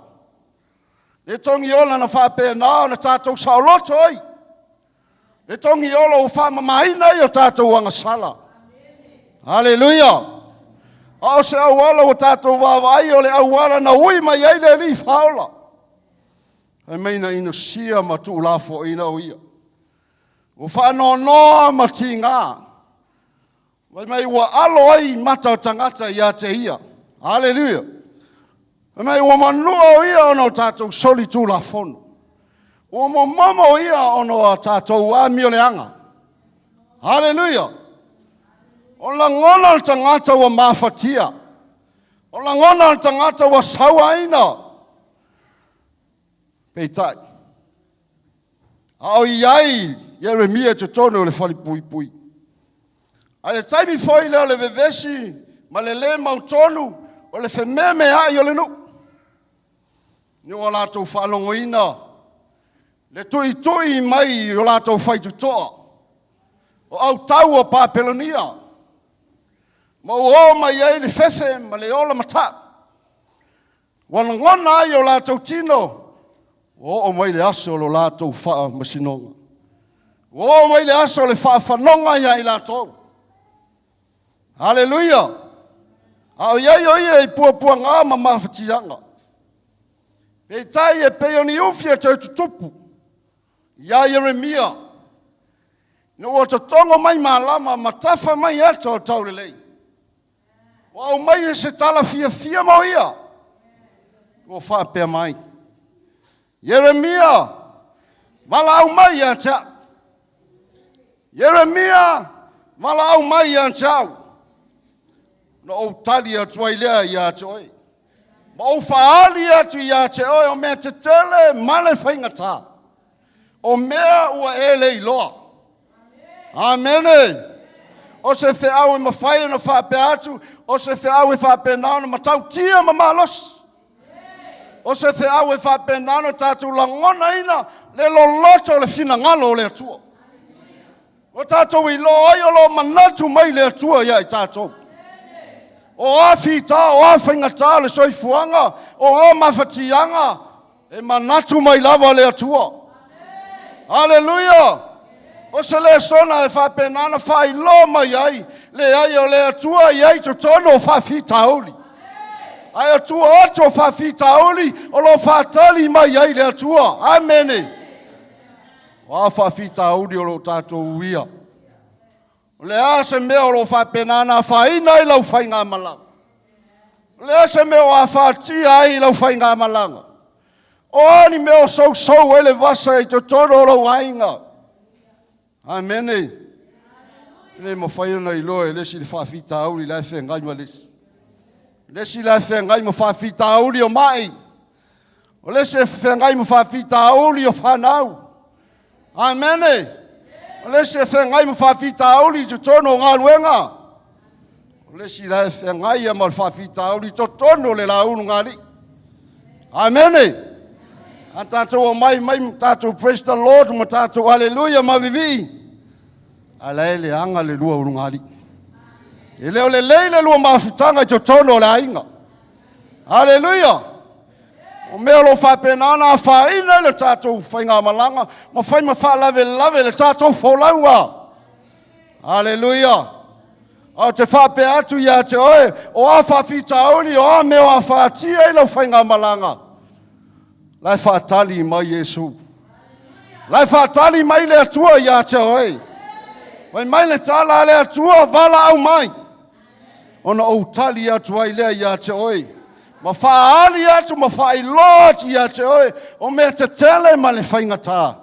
Le togiola na faapena ona tatou saoloto ai. Le togiola ua faamamaina ai o tatou agasala. Aleluia! A o se auala ua tatou vaavaai o le auala na ui mai ai le Alii faaola. Fai mai na inosia ma tuulafoaiina o ia. Ua faanoanoa ma tiga. Fai mai ua alo ai mata o tagata ia te ia. Aleluia. Fai mai ua manua o ia ona o tatou soli tulafono. Ua momomo o ia ona o tatou amioleaga. Aleluia. O lagona o le tagata ua mafatia. O lagona o le tagata ua sauaina. Peitai, a o i ai Ieremia i totonu o le falepuipui. A le taimi foi lea o le vevesi ma le lē mautonu o le fememeai o le nuu, ina ua latou faalogoina le tuitui mai i o latou faitotoa o autau o Papelonia, ma ua oo mai ai le fefe ma le ola matau. Ua lagona ai o latou tino, ua oo mai le aso o lo latou faamasinoga. Ua oo mai le aso o le faafanoga ia i latou. Haleluia! A o i ai o ia i puapuaga ma mafatiaga. Peitai e pei o ni ufi e toe tutupu iā Ieremia, ina ua totogo mai malama ma tafa mai ata o taulelei. Ua aumaia se tala fiafia mo ia. Ua faapea mai, Ieremia, valaau mai ia te au. Ieremia, valaau mai ia te au. Na ou tali atu ai lea ia te oe. Ma ou faaali atu ia te oe o mea tetele ma le faigata. O mea ua e le iloa. Amene. O se feau e mafai ona faapea atu, o se feau e faapena ona matautia ma malosi. O se feau e faapena ona tatou lagonaina le loloto o le finagalo o le Atua. Ua tatou iloa ai o lo o manatu mai le Atua ia i tatou. O a fita, o a faigata o le soifuaga, o a mafatiaga, e manatu mai lava le Atua. Aleluia! O se lesona e faapena ona faailoa mai ai, leai o le Atua e i ai i totonu o faafitauli. Ae o tua atu o faafitauli o lo o faatali mai ai le Atua. Amene. O a faafitauli o lo o tatou uia? O le a se mea o lo o faapena ona afaina ai lau faigamalaga? O le a se mea o afatia ai lau faigamalaga? O a ni mea o sousou ai le vasa i totonu o lou aiga? Amene. E le mafai ona iloa e le isi le faafitauli la e feagai ma le isi. Le isi la e feagai ma faafitauli o mai. O le isi e feagai ma faafitauli o fanau. Amene. O le isi e feagai ma faafitauli i totonu o galuega. O le isi la e feagai ma le faafitauli i totonu o le laulugalii. Amene. A tatou omai mai ma tatou praise the Lord ma tatou aleluia ma vivii, a la e leaga le lua ulugalii. E le o lelei le lua mafutaga i totonu o le aiga. Aleluia! O mea o lo o faapena ona afaina i le tatou faigamalaga ma fai ma faalavelave le tatou folauga. Aleluia! A ou te faapea atu ia te oe, o a faafitauli, o a mea o afatia i lau faigamalaga, la e faatali mai Iesu. La e faatali mai le Atua ia te oe. Fai mai le tala a le Atua, valaau mai. Ona ou tali atu ai lea ia te oe, ma faaali atu ma faailoa atu ia te oe, o mea tetele ma le faigata.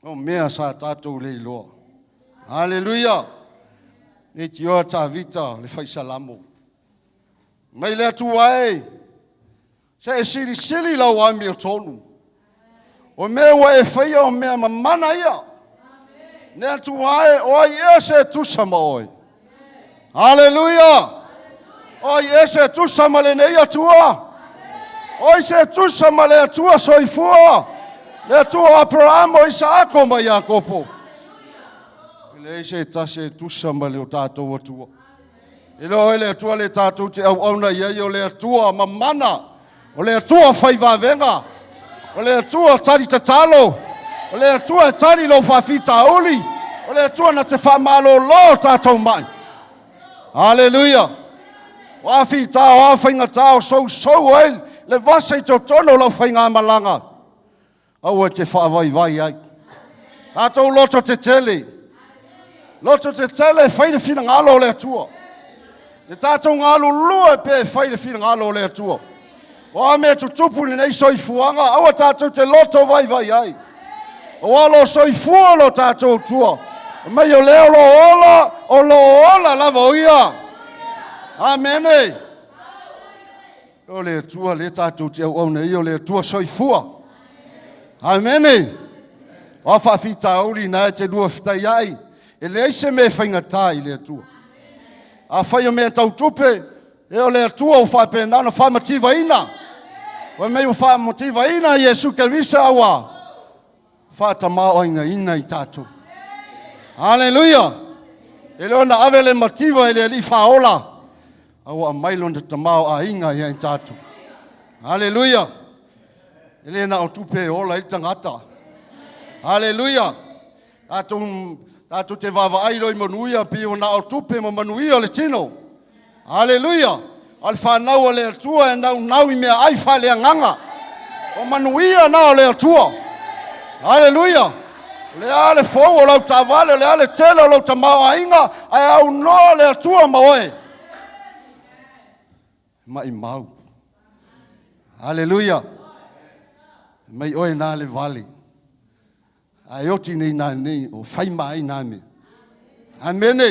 O mea sa tatou le iloa. Aleluia! Leitioa Tavita le fai salamo. Mai le Atua e, se e silisili lau amiotonu. O mea ua e faia o mea mamana ia. Le Atua e, o ai ea se tusa ma oe. Aleluia! O ai ea se tusa ma lenei Atua. O ai se tusa ma le Atua soifua. Le Atua o Aperamo, o Isaako ma Iakopo. E leai se tasi e tusa ma le o tatou Atua. E le o le Atua le tatou te auauna i ai, o le Atua mamana, o le Atua fai vavega, o le Atua tali tatalo, o le Atua e tali lou faafitauli, o le Atua na te faamalolo o tatou mai. Aleluia! O a fita, o a faigata, o sousou ai le vasa i totonu o lau faigamalaga. Aua e te faavaivai ai. Tatou loto tetele. Loto tetele e fai le finagalo o le Atua. Le tatou galulue pea e fai le finagalo o le Atua. O a mea tutupu i lenei soifuaga, aua tatou te loto vaivai ai. Aua o lo o soifua lo tatou Atua. Mai o lea o lo o ola, o lo o ola lava o ia. Amene. O le Atua lea tatou te auauna ai, o le Atua soifua. Amene. O a faafitauli na e te lua fetaiai, e leai se mea e faigata i le Atua. Afai o mea tau tupe, e o le Atua ua faapena ona faamativaina. Fai mai ua faamativaina Iesu Kerisa ua faatamaoaigaina i tatou. Aleluia! E le o na ave le mativa i le alii faaola. A ua aumai lona tamaoaiga ia i tatou. Aleluia! E le na o tupe e ola ai le tagata. Aleluia! Tatou, tatou te vaavaai loa i manuia pei ua na o tupe ma manuia o le tino. Aleluia! A o le fanau a le Atua e naunau i meaai faaleagaga. O manuia na o le Atua. Aleluia! O le a le fou o lau taavale, o le a le tele o lou tamaoaiga, ae aunoa le Atua ma oe. Maimau. Aleluia! Mai oe na le vale. Ae oti nei nā nei o fai ma ai nā mea. Amene.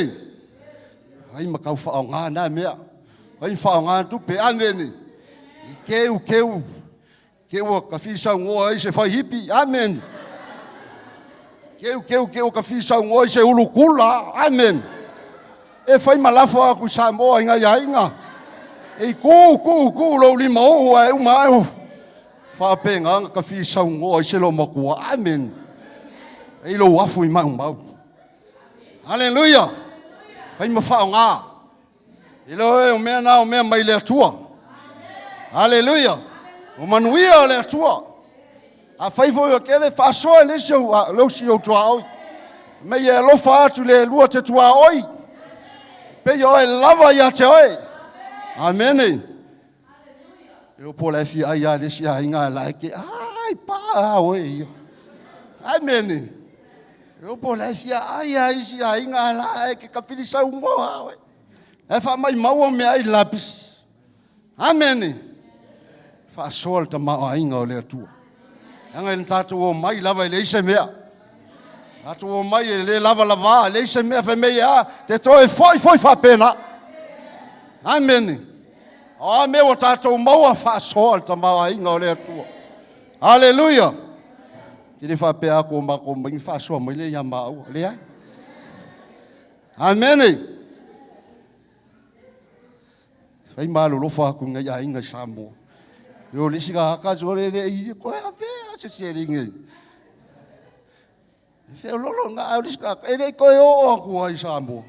Ai ma kau whaonga nā mea. Ai whaonga tupe. Amene. I keu keu. Keu ua ka fisaugoa ai se fai hipi. Amen. Keu keu keu ka fisaugoa ai se ulukula. Amen. E fai ma lafo aku i Samoa i ngai aiga. E i ku ku ku lou lima uu ae uma ae Faapena ona tafisaunoa ai se loomatua. Amene. E i lou afu i maumau. Aleluia. Fai ma faaaoga. E le oe o mea na o mea mai le Atua. Aleluia. O manuia o le Atua. A fai foi o kele faasoa i le isi au, le isi au tuaoi. Mei e alofa atu le lua te tuaoi. Pei oe lava ia te oe. Amene. E o po la e fia ai a le isi aiga la e ke ai pa a oe ia. Ai mene. E o po la e fia ai a isi aiga la e ke kapili sau mo a oe. E fa mai mau o mea ai lapis. Amene. Faasoa le tamaoaiga o le Atua. Leaga e na tatou omai lava e leai se mea. Tatou omai e le lava lava, e leai se mea fai mai a, te toe foi foi faapena. Amene. O a mea ua tatou maua faasoa le tamaoaiga o le Atua. Aleluia. Ke le faapea aku o makou mai faasoa mai le ia maua. Leai. Amene. Fai malolofa aku ngai aiga i Samoa. Yo le isi ka haka so le le i ko a fe a se se ringe. Fe lolo nga a le isi ka e le ko e o aku ai Samoa.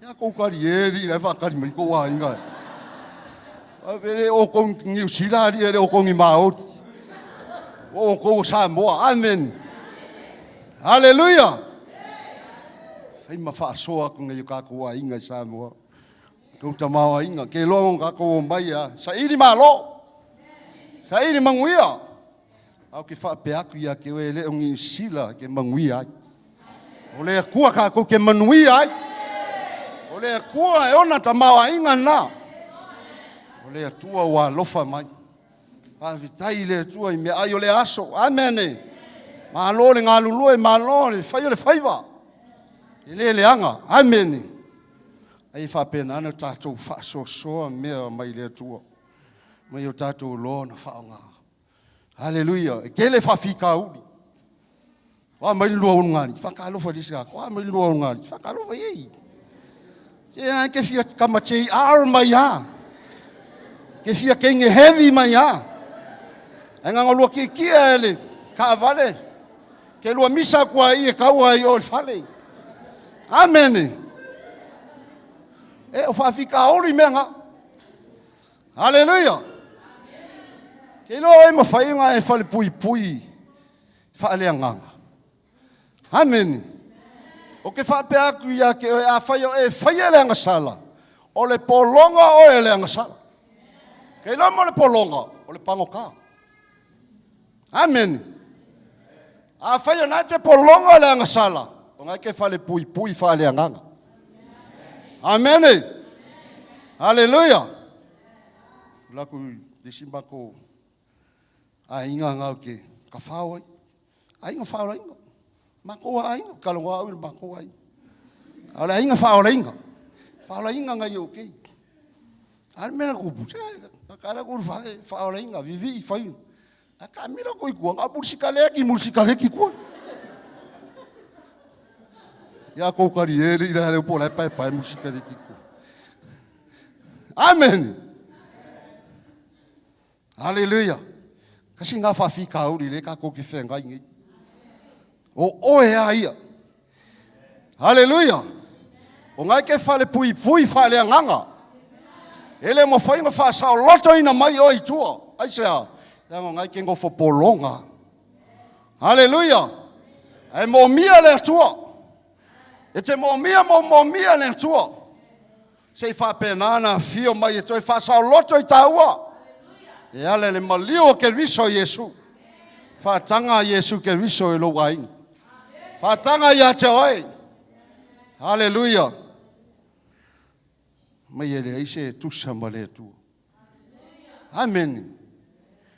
Ya ko kari e li le fa kari mai ko aiga. A fe le o ko New Zealand li le o ko ni Maori. O ko Samoa. Amen. Hallelujah. Fai ma faasoa aku ngai o kākou aiga i Samoa. Tou tamaoaiga, ke loa o kākou o mai a saili malo. Saili manuia. Au ke faapea aku ia ke oe e le o Niu Sila ke manuia ai. O le Atua kākou ke manuia ai. O le Atua e ona tamaoaiga na. O le Atua ua alofa mai. Faafetai i le Atua i meaai o le aso. Amene. Malo le galulue, malo le fai o le faiva. E le leaga. Amene. Ai e faapena ona tatou faasoasoa mea mai le Atua. Mai o tatou loa ona faaaoga. Haleluia. E tele faafitauli. O a mai le lua ulugali, whakaalofa i le isi O a mai le lua ulugali, whakaalofa i ei. Te ai ke fia kama JR mai a. Ke fia kenge heavy mai a. Ai nganga lua ki kia e le kaavale. Ke lua misa kua i e kaua i o le fale. Amene. E o whaafika oli mea ngā. Hallelujah. Ke iloa e mawhai ngā e fale pui pui. Faaleagaga. Amene. O ke faapea aku ia ke oe, afai o e faia le agasala, o le pologa oe le agasala. Ke iloa mo le pologa, o le pagota. Amene. Afai o na te pologa le agasala, o ngai ke fale puipui faaleagaga. Amene. Haleluia. Laku disi mako Aiga ngau ke ka whao ai. Aiga whaolainga. Makou aiga, kaloa au i le makou aiga. A o le aiga whaolainga. Whaolainga ngai o kei. A le mea kupu, se, ka kala ku whale, whaolainga, vivi i whai. A ka mira ko i kua, ngā murisikale ki murisikale ki kua. Ia kou kari e le ira le po lai pae pae murisikale ki kua. Amen. Aleluia! Kasi ngā whawhikauri le ka koki whengai nei. O oe a ia. Aleluia! O na e ke falepuipui faaleagaga. E le mafai ona faasaolotoina mai oe i tua. Aisea? Leaga o na e ke nofo pologa. Aleluia! Ae moomia le Atua. E te moomia ma ou moomia le Atua. Se i faapena ona afio mai e toe faasaoloto i tāua. E ala i le maliu o Keriso Iesu. Faataga Iesu Keriso i lou aiga. Faataga ia te oe. Haleluia. Mai e leai se tusa ma le Atua. Amene.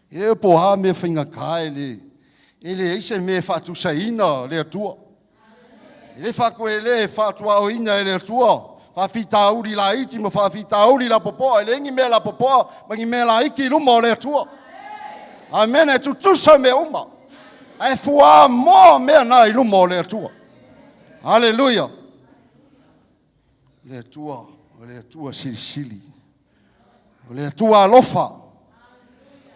E le po a mea faigata e le, e leai se mea e faatusaina le Atua. E le faatu e le faatuaoina e le Atua faafitauli laiti ma faafitauli lapopoa, e leai ni mea lapopoa ma ni mea laiti i luma o le Atua. Amene, e tutusa mea uma. Ae fuamoa mea na i luma o le Atua. Haleluia. Le Atua, o le Atua silisili. O le Atua alofa.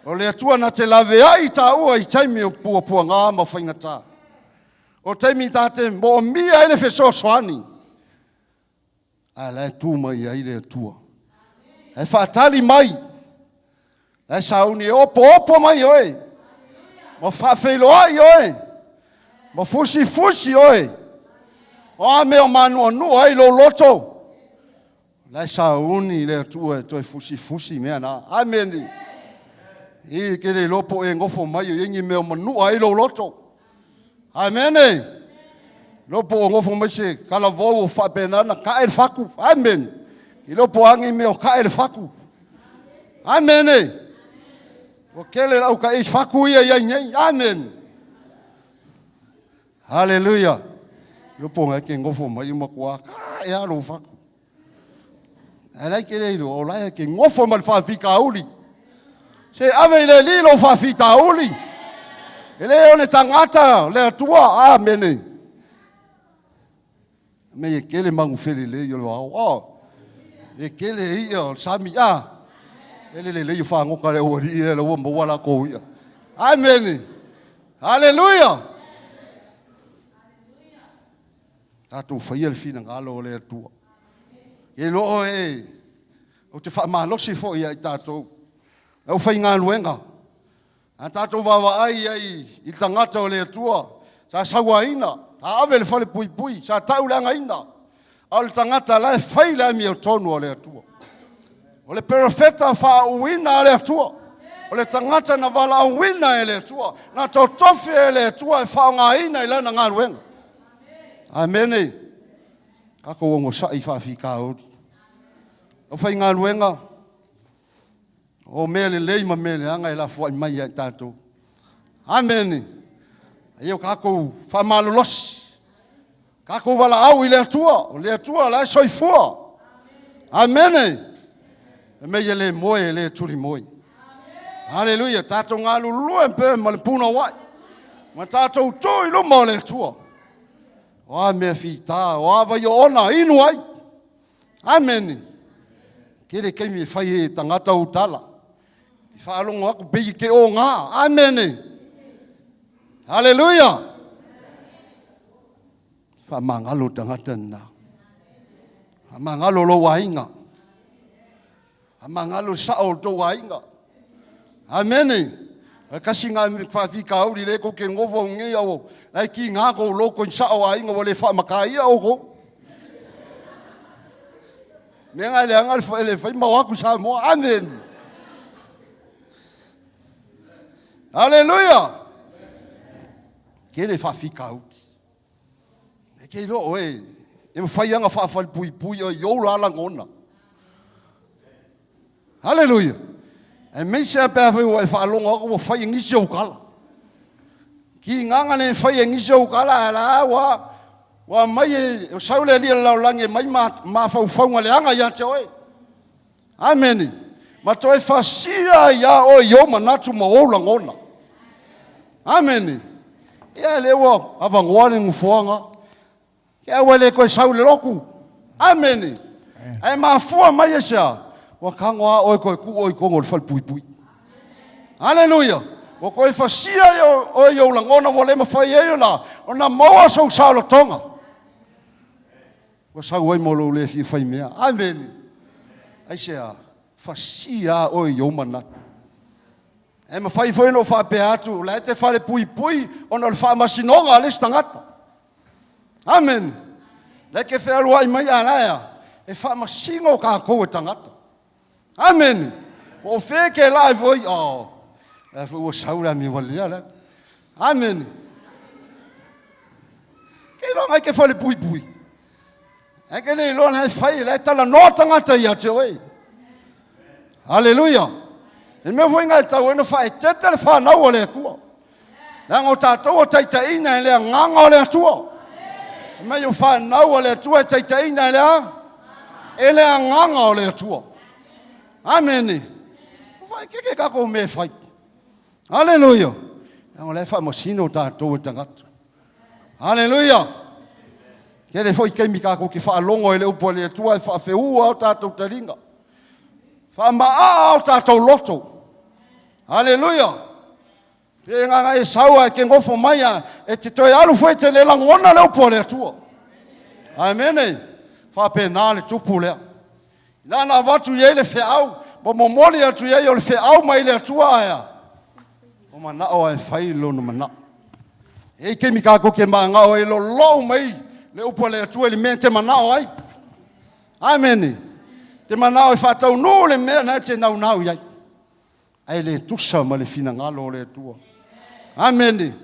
O le Atua na te laveai tāua i taimi o puapuaga ma faigata. O taimi tā te moomia ai le fesoasoani. A la e tu mai ai le Atua. E faatali mai. La e sauni e opoopo mai oe. Ma faafeiloai oe. Ma fusifusi oe. O a mea o manuanua ai lou loto. La e sauni le Atua e toe fusifusi mea na. Amene. I ke le iloa po o e nofo mai o i ai ni mea o manua ai lou loto. Amene. Iloa po o nofo mai se talavou o faapena na tae le fatu. Amene. Iloa po o a ni mea o tae le fatu. Amene. Ua tele lau taei fatu ia i ai nei. Amene. Haleluia. Iloa po o ke nofo mai o matua tae lava lou fatu. Ae la e ke le iloa, o la e ke nofo ma le faafitauli. Se ave i le Alii lou faafitauli. E le o le tagata le Atua. Amene. Me e kele manu felelei o le ao. Oh. E kele ia o le sami. Ah. E le lelei o fagota le aualii e la ua maua lakou ia. Amene. Haleluia. Tatou faia le finagalo o le Atua. E iloa oe e, ou te faamalosi foi ia i tatou, le aufaigaluega, a tatou vaavaai ai i tagata o le Atua, sa sauaina, sa ave i le falepuipui, sa tauleagaina, a o le tagata la e fai le amiotonu a le Atua. O le perofeta faauuina a le Atua. O le tagata na valaauina e le Atua, na totofi e le Atua e faaaogaina i lana galuega. Amene. Tatou onosai i faafitauli. Aufaigaluega, o mea lelei ma mea leaga e lafoai mai ia i tatou. Amene. Ia o tatou faamalolosi. Tatou valaau i le Atua, o le Atua la e soifua. Amene. E mea ia le moe e le tuli moe. Haleluia. Tatou galulue pe ma le punouai. Ma tatou tu i luma o le Atua. O a mea fita, o a vaioona, inu ai. Amene. Tele taimi e fai e tagata ou tala. I faalogo atu pei e te oga. Amene. Haleluia. Faamagalo tagata lena. Faamagalo lou aiga. Faamagalo le sao o le tou aiga. Amene. E kasi ngā faafitauli le kou ke nofo au nei au lai ki ngā kou loko i sao aiga ua le faamataia oukou. Mea ngā leaga le le fai mau aku Samoa. Amen. Haleluia. Tele faafitauli. E ke iloa oe, e mafai lava ona faafalepuipui oe i ou la lagona. Haleluia! Aemaise lava pe afai ua e faalogo atu ua fai e nisi ou tala. Kigaga le fai e nisi ou tala, ae la ua ua aumai e sau le alii o le lalolagi e aumai mafaufauga leaga ia te oe. Amene. Ma toe fasia ai ia oe i ou manatu ma ou lagona. Amene. Ia lea ua avanoa le nofoaga. Ke aua le toe sau i le lotu. Amene. Ae mafua mai e se a? Ua tago a oe toe tuu oe i totonu o le falepuipui. Aleluia. Ua toe fasia oe i ou lagona ua le mafai ai ona maua sou saolotoga. Ua sau ai ma lou le fia fai mea. Amene. Aisea? Fasia lava oe i ou manatu. E mafai foi ona ou faapea atu, o la e te falepuipui ona o le faamasinoga a le isi tagata. Amene. La e te fealuai mai a la e a? E faamasino tatou e tagata. Amene. Po o fea ke la foi, oh, la foi ua sau le amio valea la. Amene. Ke iloa ngai ke falepuipui. Ae ke le iloa la e fai, la e talanoa tagata ia te oe. Aleluia. Le mea foi ngai tau e na faaetete le fanau a le Atua. Leaga o tatou o taitaiina e le agaga o le Atua. Mai o fanau a le Atua e taitaiina e le a? E le agaga o le Atua. Amene. Faaeteete tatou mea e fai. Aleluia. Leaga o la e faamasino tatou e tagata. Aleluia. Tele foi taimi tatou te faalogo ai le upu a le Atua e faafeua o tatou taliga. Faamaaa o tatou loto. Aleluia. Pe gagae e sau ae te nofo mai a e te toe alu foi e te le lagona le upu a le Atua. Amene. Faapena le tupu lea. Na na avatu i ai le feau, ma momoli atu i ai o le feau mai le Atua ae a. O manao ae fai lona manao. E i taimi tatou te manao ai lolou mai le upu a le Atua i le mea e te manao ai. Amene. Te manao e faataunuu le mea na e te naunau i ai. Ae le tusa ma le finagalo o le Atua. Amene.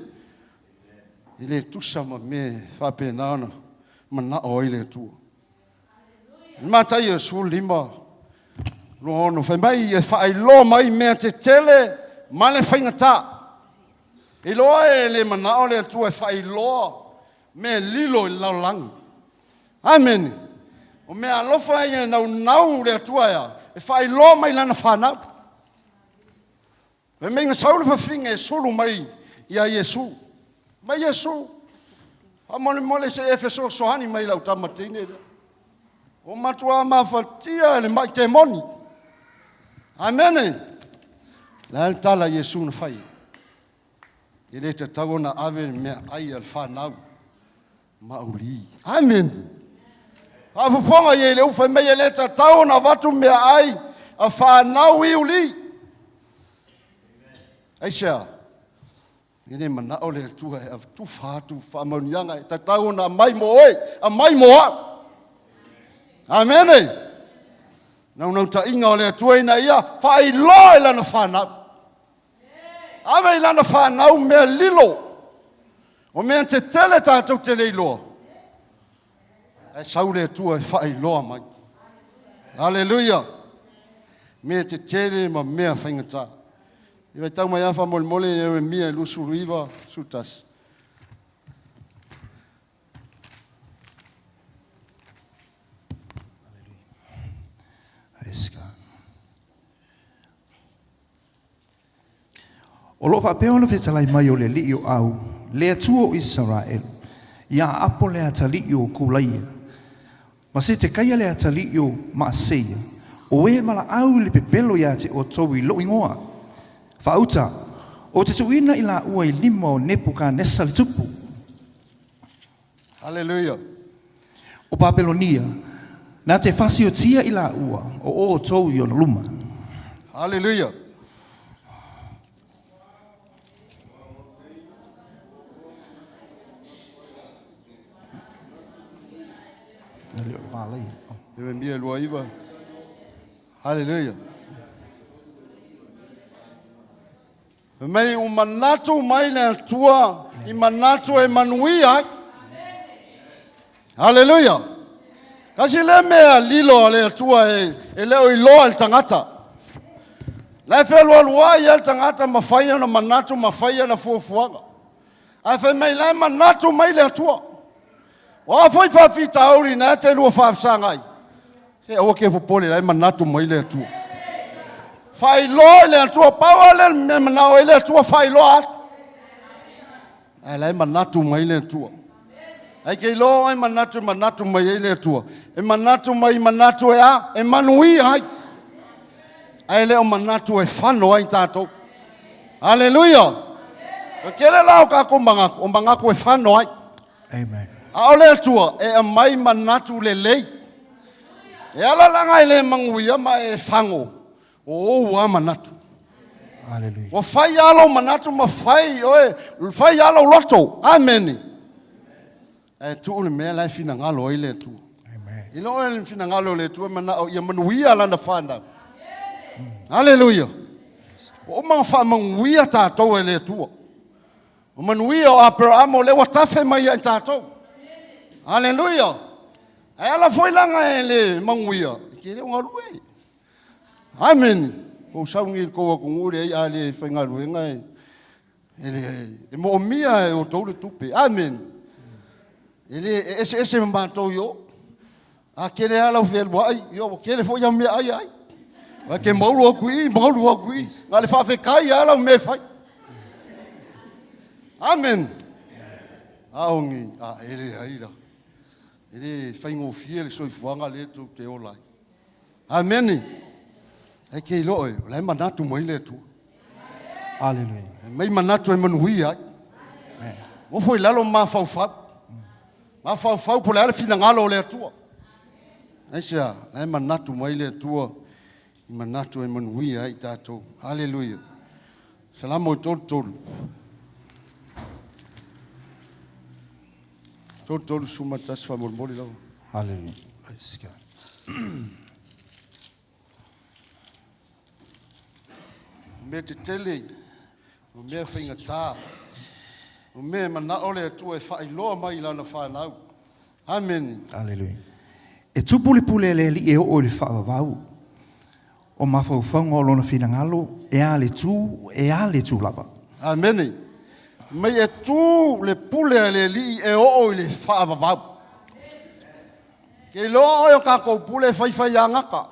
E le tusa ma mea e faapena ona manao ai le Atua. I Mataio 15, 26, fai mai e faailoa mai mea tetele ma le faigata. Iloa e le manao le Atua e faailoa mea lilo i le lalolagi. Amene. O mea alofa ia e naunau le Atua ea, e faailoa mai lana fanau. Fai mai na sau le fafine e sulu mai ia Iesu. Mai Iesu, faamolemole se e fesoasoani mai lau tama teine lea. Ua matua mafatia e le mai temoni. Amene. Le a le tala Iesu na fai. E le tatau ona ave le mea ai a le fanau mauli. Amen. Faafofoga i ai le upu fai mai e le tatau ona avatu mea ai a fanau i uli. Aisea? E le manao le Atua e avatufa atu faamanuiaga e tatau ona aumai mo oe, aumai mo au. Amene. Naunautaiga o le Atua ina ia faailoa i lana fanau. Ave i lana fanau mea lilo. O mea tetele tatou te le iloa. Ae sau le Atua e faailoa mai. Aleluia. Mea tetele ma mea faigata. I vaitau mai lava faamolemole Ieremia 29, 11. Praise God. O lo o faapea ona fetalai mai o le Alii o Au, le Atua o Isaraelu, ia Apo le atalii o Kulaia, ma Setekaia le atalii o Maaseia, o e valaau i le pepelo iā te outou i lou igoa. Faauta, ou te tuuina i laua i lima o Nepukanesa le tupu. Haleluia. O Papelonia, na te fasiotia i laua o outou i ona luma. Haleluia. Ieremia 29. Haleluia. Fai mai ua manatu mai le Atua i manatu e manuia ai. Haleluia. Kasi lea mea lilo a le Atua e, e le o iloa e le tagata. La e fealualuai ai le tagata ma fai ona manatu ma fai ana fuafuaga. Ae fai mai la e manatu mai le Atua. O a foi faafitauli na te lua faafesagai, se aua ke popole la e manatu mai le Atua. Faailoa i le Atua, pau lava lea le mea manao ai le Atua faailoa atu. Ae la e manatu mai le Atua. Ae ke iloa ai manatu e manatu mai ai le Atua. E manatu mai manatu e a, e manuia ai. Ae le o manatu e fano ai tatou. Aleluia. O tele la o tatou manatu, o manatu e fano ai. Amen. A o le Atua e aumai manatu lelei. E ala la ona e le manuia ma e fago, o ou lava manatu. Aleluia. Ua fai lava lou manatu ma fai oe, fai lava lou loto. Amene. Ae tuu le mea la e finagalo ai le Atua. Amen. I lo oe le finagalo o le Atua e manao ia manuia lana fanau. Aleluia. Ua uma ona faamanuia tatou e le Atua. O manuia o Aperahama o lea ua tafe mai ia i tatou. Aleluia. Ae ala foi la ona e le manuia, e te le o galue. Amene. Ua ou sau nei i le tou atunuu leai a le faigaluega e e le e moomia e outou le tupe. Amene. E le e eseese ma matou i o. A tele lava lau fealuai, ia ua tele foi au meaai e ai. Ae te maulu atu i i, maulu atu i i. Na o le faafetai lava lau mea e fai. Amen. A o ni, a e leai la. E le faigofie le soifuaga lea tou te ola ai. Amene. Ae ke iloa e, o la e manatu mai le Atua. Aleluia. E mai manatu e manuia ai. Nofo i lalo ma mafaufau. Mafaufau po o le a le finagalo o le Atua. Aisea, la e manatu mai le Atua i manatu e manuia ai tatou. Haleluia. Salamo e 33. 33 11 faamolemole lava. Haleluia. Praise God. O mea tetele, o mea faigata, o mea e manao le Atua e faailoa mai i lana fanau. Amene. Aleluia. E tupu le pule a le Alii e oo i le faavavau. O mafaufauga o lona finagalo, e a le tu, e a le tu lava. Amene. Mai e tu le pule a le Alii e oo i le faavavau. Ke iloa oe o tatou pule e faifai agata.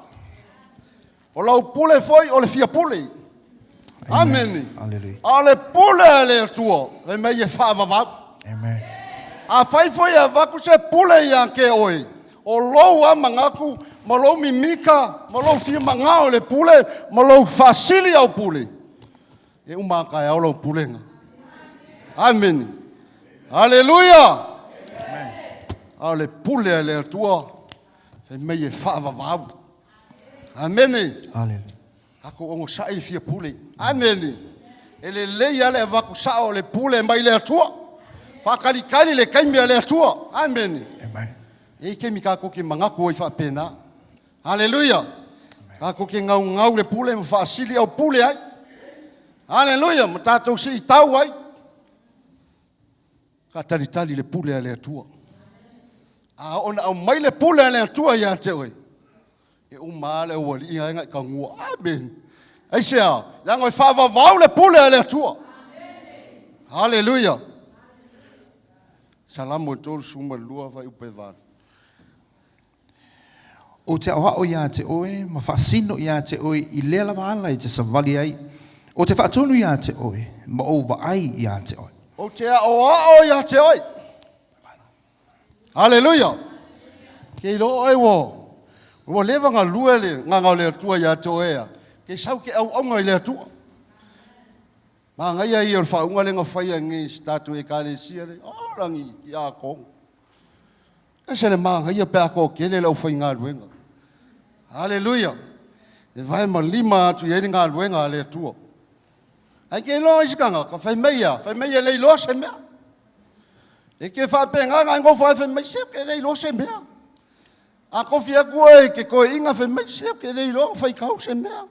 O lau pule foi o le fia pule. Amene. Aleluia. A o le pule a le Atua, fai mai e faavavau. Amen. Afai foi e avatu se pule ia te oe, o lou lava manatu ma lou mimika ma lou fia magao i le pule ma lou faasili au pule, e uma a taeao lau pulega. Amene. Aleluia. A o le pule a le Atua, fai mai e faavavau. Amene. Aleluia. Tatou onosai le fia pule. Amene. E lelei lava le avatu sao o le pule mai le Atua. Faatalitali le taimi a le Atua. Amene. Amen. E i ai taimi tatou te manatu ai faapena. Aleluia. Tatou te gaugau le pule ma faasili au pule ai. Aleluia. Ma tatou siitau ai. Faatalitali le pule a le Atua. A oo ina aumai le pule a le Atua ia te oe, e uma lava le aualii ae na i tagua. Amene. Aisea? Leaga e faavavau le pule a le Atua. Haleluia. Salamo e 32 fuaiupu e 8. Ou te aoao iā te oe ma faasino iā te oe i lea lava ala e te savali ai. Ou te faatonu iā te oe ma ou vaai iā te oe. Ou te aoao iā te oe. Haleluia! Ke iloa oe ua, ua leva ona lue le agaga o le Atua iā te oe a, ke sau ke auauna i le Atua. Manaia ia o le faauga lea na faia nei i se tatou Ekalesia lea, o lagi i Akogo. Ese le manaia pe a toatele le aufaigaluega. Haleluia! E vae ma lima atu i ai le galuega a le Atua. Ae ke iloa isi tagata, fai mai ia, fai mai e le iloa se mea. E ke faapena na nofo ai fai mai se ke le iloa se mea. A kofi atu oe i ke toeaina fai mai se ke le iloa na faitau se mea.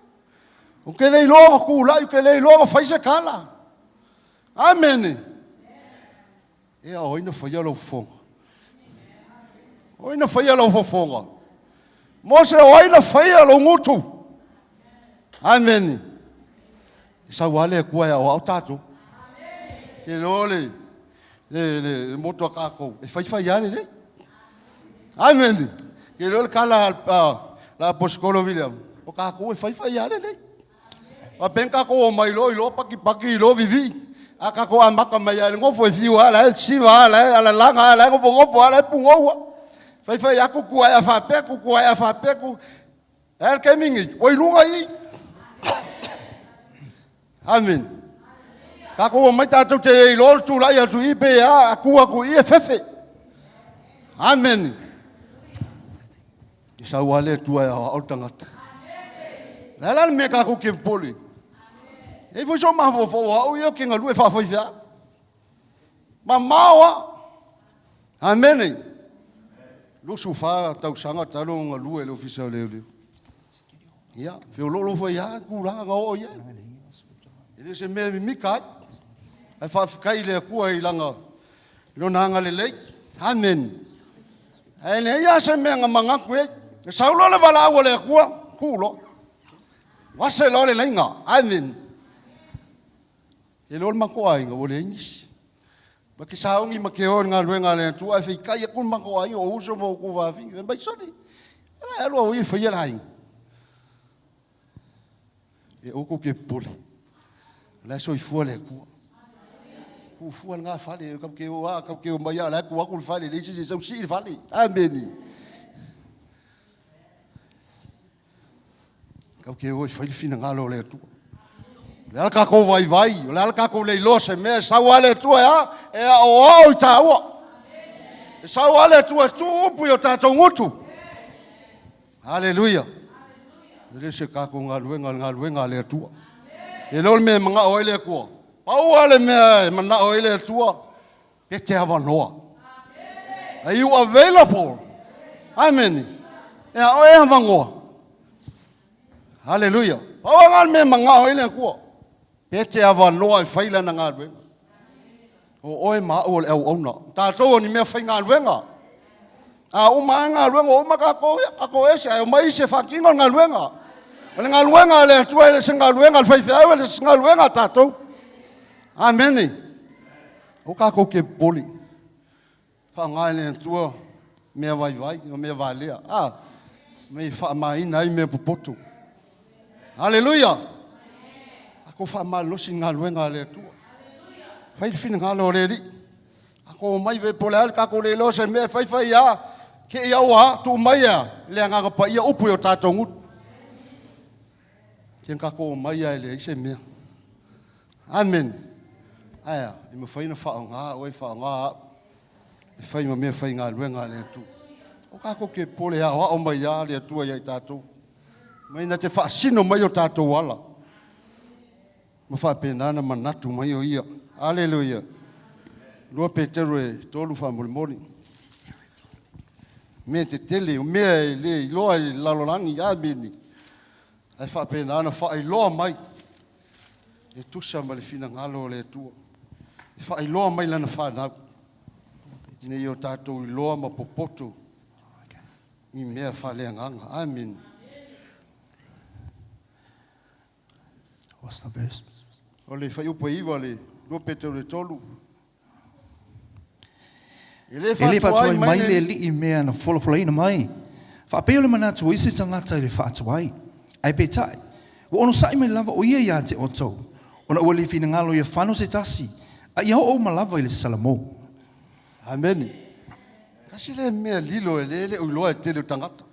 O ke le iloa na tulai, o ke le iloa na fai se tala. Amene. Ea, o ai na faia lau fofoga? O ai na faia lau fofoga? Mose, o ai na faia lou gutu? Amene. E sau lava le Atua e aoao tatou. Ke iloa le, le, le motu a tatou, e faifai lava lelei. Amene. Ke iloa le tala a la Aposetolo Viliamu, o tatou e faifai lava lelei. Faapea na tatou omai loa iloa pakipaki iloa vivii. A tatou amata mai lava i le nofo e fiu lava la e siva lava la e alalaga lava la e nofonofo lava la e pugou lava. Faifai atu tu ae a faapea tu tu ae a faapea tu. Ae a le taimi nei, ua i luga i i. Amene. Tatou omai tatou te le iloa le tulai atu i i pe a, a tu atu i i e fefe. Amene. E sau lava le Atua e aoao le tagata. O le a la le mea tatou te popole? E i ai foi sou mafaufau o au ia ou te galue faafaifeau. Mamao lava. Amene. 24 tausaga talu ona galue i le Ofisa o Leoleo. Ia, feoloolo foi lava tulaga na oo i ai. E le o se mea e mimita ai. Ae faafetai i le Atua i lana, Lona agalelei. Amene. Ae leai lava se mea na manatu i ai. Na sau loa le valaau a le Atua, tuu loa. Vase loa le laina. Amene. E iloa le matou aiga ua leai nisi. Ma te sauni ma te o i le galuega a le Atua ae feitai atu le matou aiga o uso ma ou tuafafine. Fai mai, sole, o le a alu au ia e faia le aiga. E aua tou te popole. O la e soifua le Atua. Tuu fua lena fale, kau te o a, kau te o mai a, o la e tuu atu le fale, leai se isi e sau sii le fale. Ameni. Kau te o e fai le finagalo o le Atua. O le a le tatou vaivai, o le a le tatou le iloa se mea, e sau lava le Atua e a, e aoao i tāua. E sau lava le Atua e tuu upu i o tatou gutu. Aleluia. E le se tatou galuega, o le galuega a le Atua. E le o le mea e manao ai le Atua. Pau lava le mea e manao ai le Atua, e te avanoa. Are you available? Amen. E a oe avanoa. Haleluia. Pau lava le mea e manao ai le Atua. Pe te avanoa e fai lana galuega. O oe ma au o le auauna. Tatou o ni mea faigaluega. A uma lava galuega, ua uma tatou, ia, tatou ese, ae omai isi e faatino le galuega. O le galuega a le Atua e le se galuega a le faifeau, e le se galuega a tatou. Amene. Aua tatou te popole. Faaaoga e le Atua mea vaivai ma mea valea. A, me i faamaina ai mea popoto. Aleluia! Tatou faamalolosi i galuega a le Atua. Fai le finagalo o le Alii. Tatou omai pe po o le a le tatou le iloa se mea e fai fai a, ke i au a, tuu mai a le Agaga Paia upu i o tatou gutu. Tena tatou omai a e leai se mea. Amen. Ae a, e mafai ona faaaoga oe, faaaoga au e fai ma mea faigaluega a le Atua. O tatou te popole aoao mai lava le Atua ia i tatou. Mai na te faasino mai o tatou ala. Ma faapena na manatu mai o ia. Aleluia. 2 Petero e 3 faamolemole. Mea tetele, o mea e le iloa i le lalolagi. Amene. Ae faapena ona faailoa mai e tusa ma le finagalo o le Atua, e faailoa mai lana fanau, ina ia o tatou iloa ma popoto i mea faaleagaga. Amene. What's the verse? O le fuaiupu e 9 le 2 Petero e 3. E le E le faatuai faatuai mai mai le le Alii i mea na folafolaina mai, faapea o le manatu o isi tagata i le faatuai. Ae peitai, ua onosai mai lava o ia ia te outou, ona ua le finagalo ia fano se tasi, a ia oo uma lava i le salamo. Amene. Tasi lea mea lilo e le le o iloa e le tele o tagata.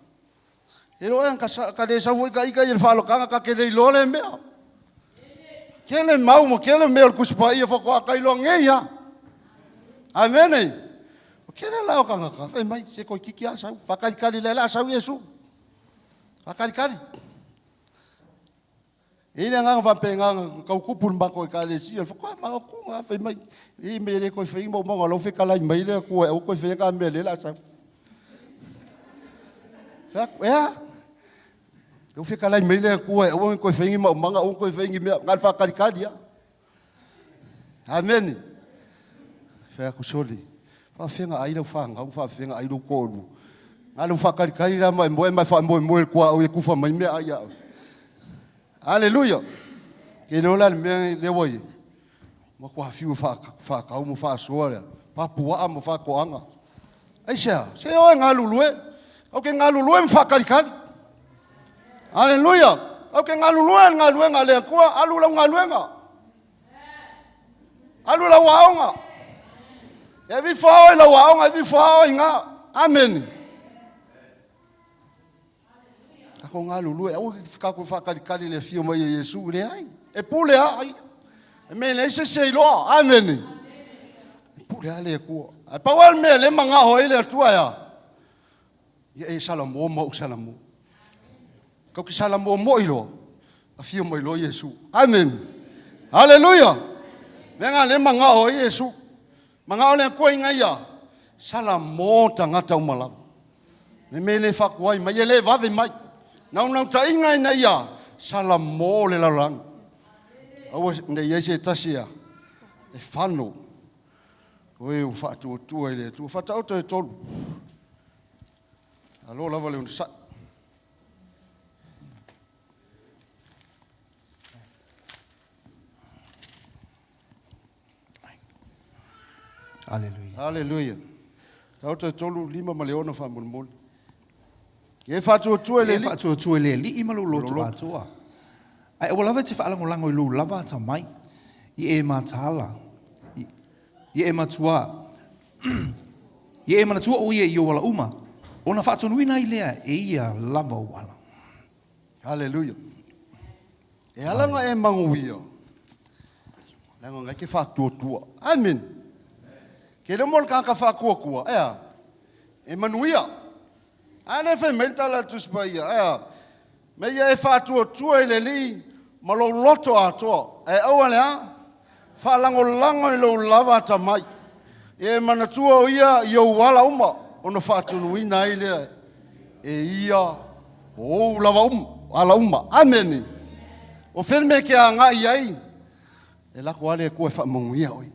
E le o ea ka le sau foi ka ika i le faalokaga ka ke le iloa lea mea. Kele mau ma kele mea o le Tusi Paia faatoa ka iloa nei a. Amene. O kele la o tagata fai mai se toeitiiti a sau faakalikali lea la sau Iesu. Faakalikali. E i ai le agaga faapena na tau tupu i le matou Ekalesia, le faatoa maotuga fai mai, e i mea e le toe faia maumaga o la ua fetalai mai le Atua e aua toe faia ta mea lea o le a sau. Fai atu, e a? Lea ua fetalai mai le Atua e aua ne i toe faia ni maumaga, aua ne i toe faia ni mea, na o le faatalikali lava. Amene. Fai atu, sole, faafefea na ai lau fanau, faafefea na ai lou toalua. Na o le faatalitali la ma e moe ma e faamoemoe i le tuaoi e tufa mai meaai ia oe. Aleluia! Ke iloa la le mea lea ua i ai, matua fiu e faatau ma faasoa le papuaa ma faatoaga. Aisea? Se o e galulue. Au ke galulue ma faatalitali. Aleluia! Au ke galulue i le galuega a le Atua, alu lau galuega. Alu lau aoga. E avi ifo lava oe i lau aoga, e avi ifo lava oe i ina. Amene. Tatou galulue, aua tatou faatalitali i le afio mai o Iesu, leai. E pule lava ia. E mea e leai se isi e iloa. Amene. E pule lava le Atua. Ae pau lava le mea lea e magao ai le Atua e a? Ia e salamo ma ou salamo. Kau ke salamo moi loa, afio mai loa Iesu. Amen. Haleluia. Mea nga le magao ai Iesu. Magao le Atua ina ia salamo tagata uma lava. Le mea le faakuai mai, e le vave mai. Naunautaiga ina ia salamo le lalolagi. Aua ne i ai se tasi a e fano o e ua faatuatua i le Atua. Faataoto e tolu. Alo lava le onosai. Aleluia. Aleluia. Taoto e tolu, lima ma le ono faamolemole. Ia e faatuatua i le E Alii. faatuatua i le Alii ma lou loto atoa. Ae aua lava e te faalagolago i lou lava atamai, i e mataala, i e matua, i e manatua o ia i ou ala uma, ona faatonuina ai lea e ia lava ou ala. Haleluia. E ala ona e manuia, leaga na e te faatuatua. Amen. Ke le mo le tagata faatuatua, e a? E manuia. A lea fai mai le tala a le Tusi Paia, e a? Me ia e faatuatua i le Alii ma lou loto atoa, ae aua le a? Faalagolago i lou lava atamai. Ia e manatua o ia i ou ala uma, ona faatonuina ai lea e ia o ou lava uma, ala uma. Amene. O fea le mea e te agai i ai, e lako lava le Atua e faamanuia oe.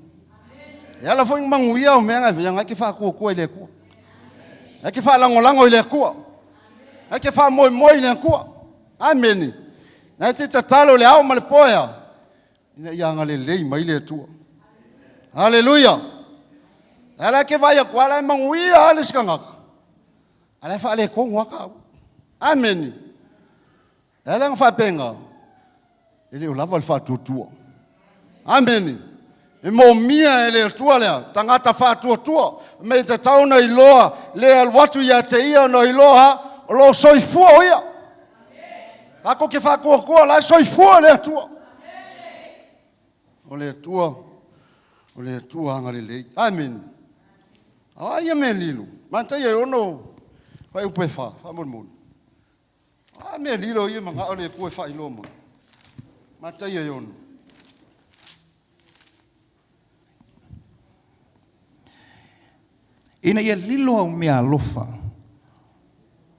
E ala foi manuia o mea na e te faatuatua i le Atua. E te faalagolago i le Atua. E te faamoemoe i le Atua. Amene. Na e te tatalo i le ao ma le po e a? Ina ia agalelei mai le Atua. Aleluia. E ala ke vai atu, ala e manuia ale si tagata. Ala e faaletonu lava taua. Amene. E ala ona faapena, e le o lava le faatuatua. Amene. E moomia e le Atua lea, tagata faatuatua, me tatau ona iloa le alu atu ia te ia ona iloa o lo o soifua o ia. Tatou te faatuatua la e soifua le Atua. O le Atua, o le Atua agalelei. Amene. A ia mea lilo. Mataia e ono fuaiupu e fa, faamolemole. A mea lilo ia manao le Atua e faailoa mai. Mataia e ono. Ina ia lilo au meaalofa,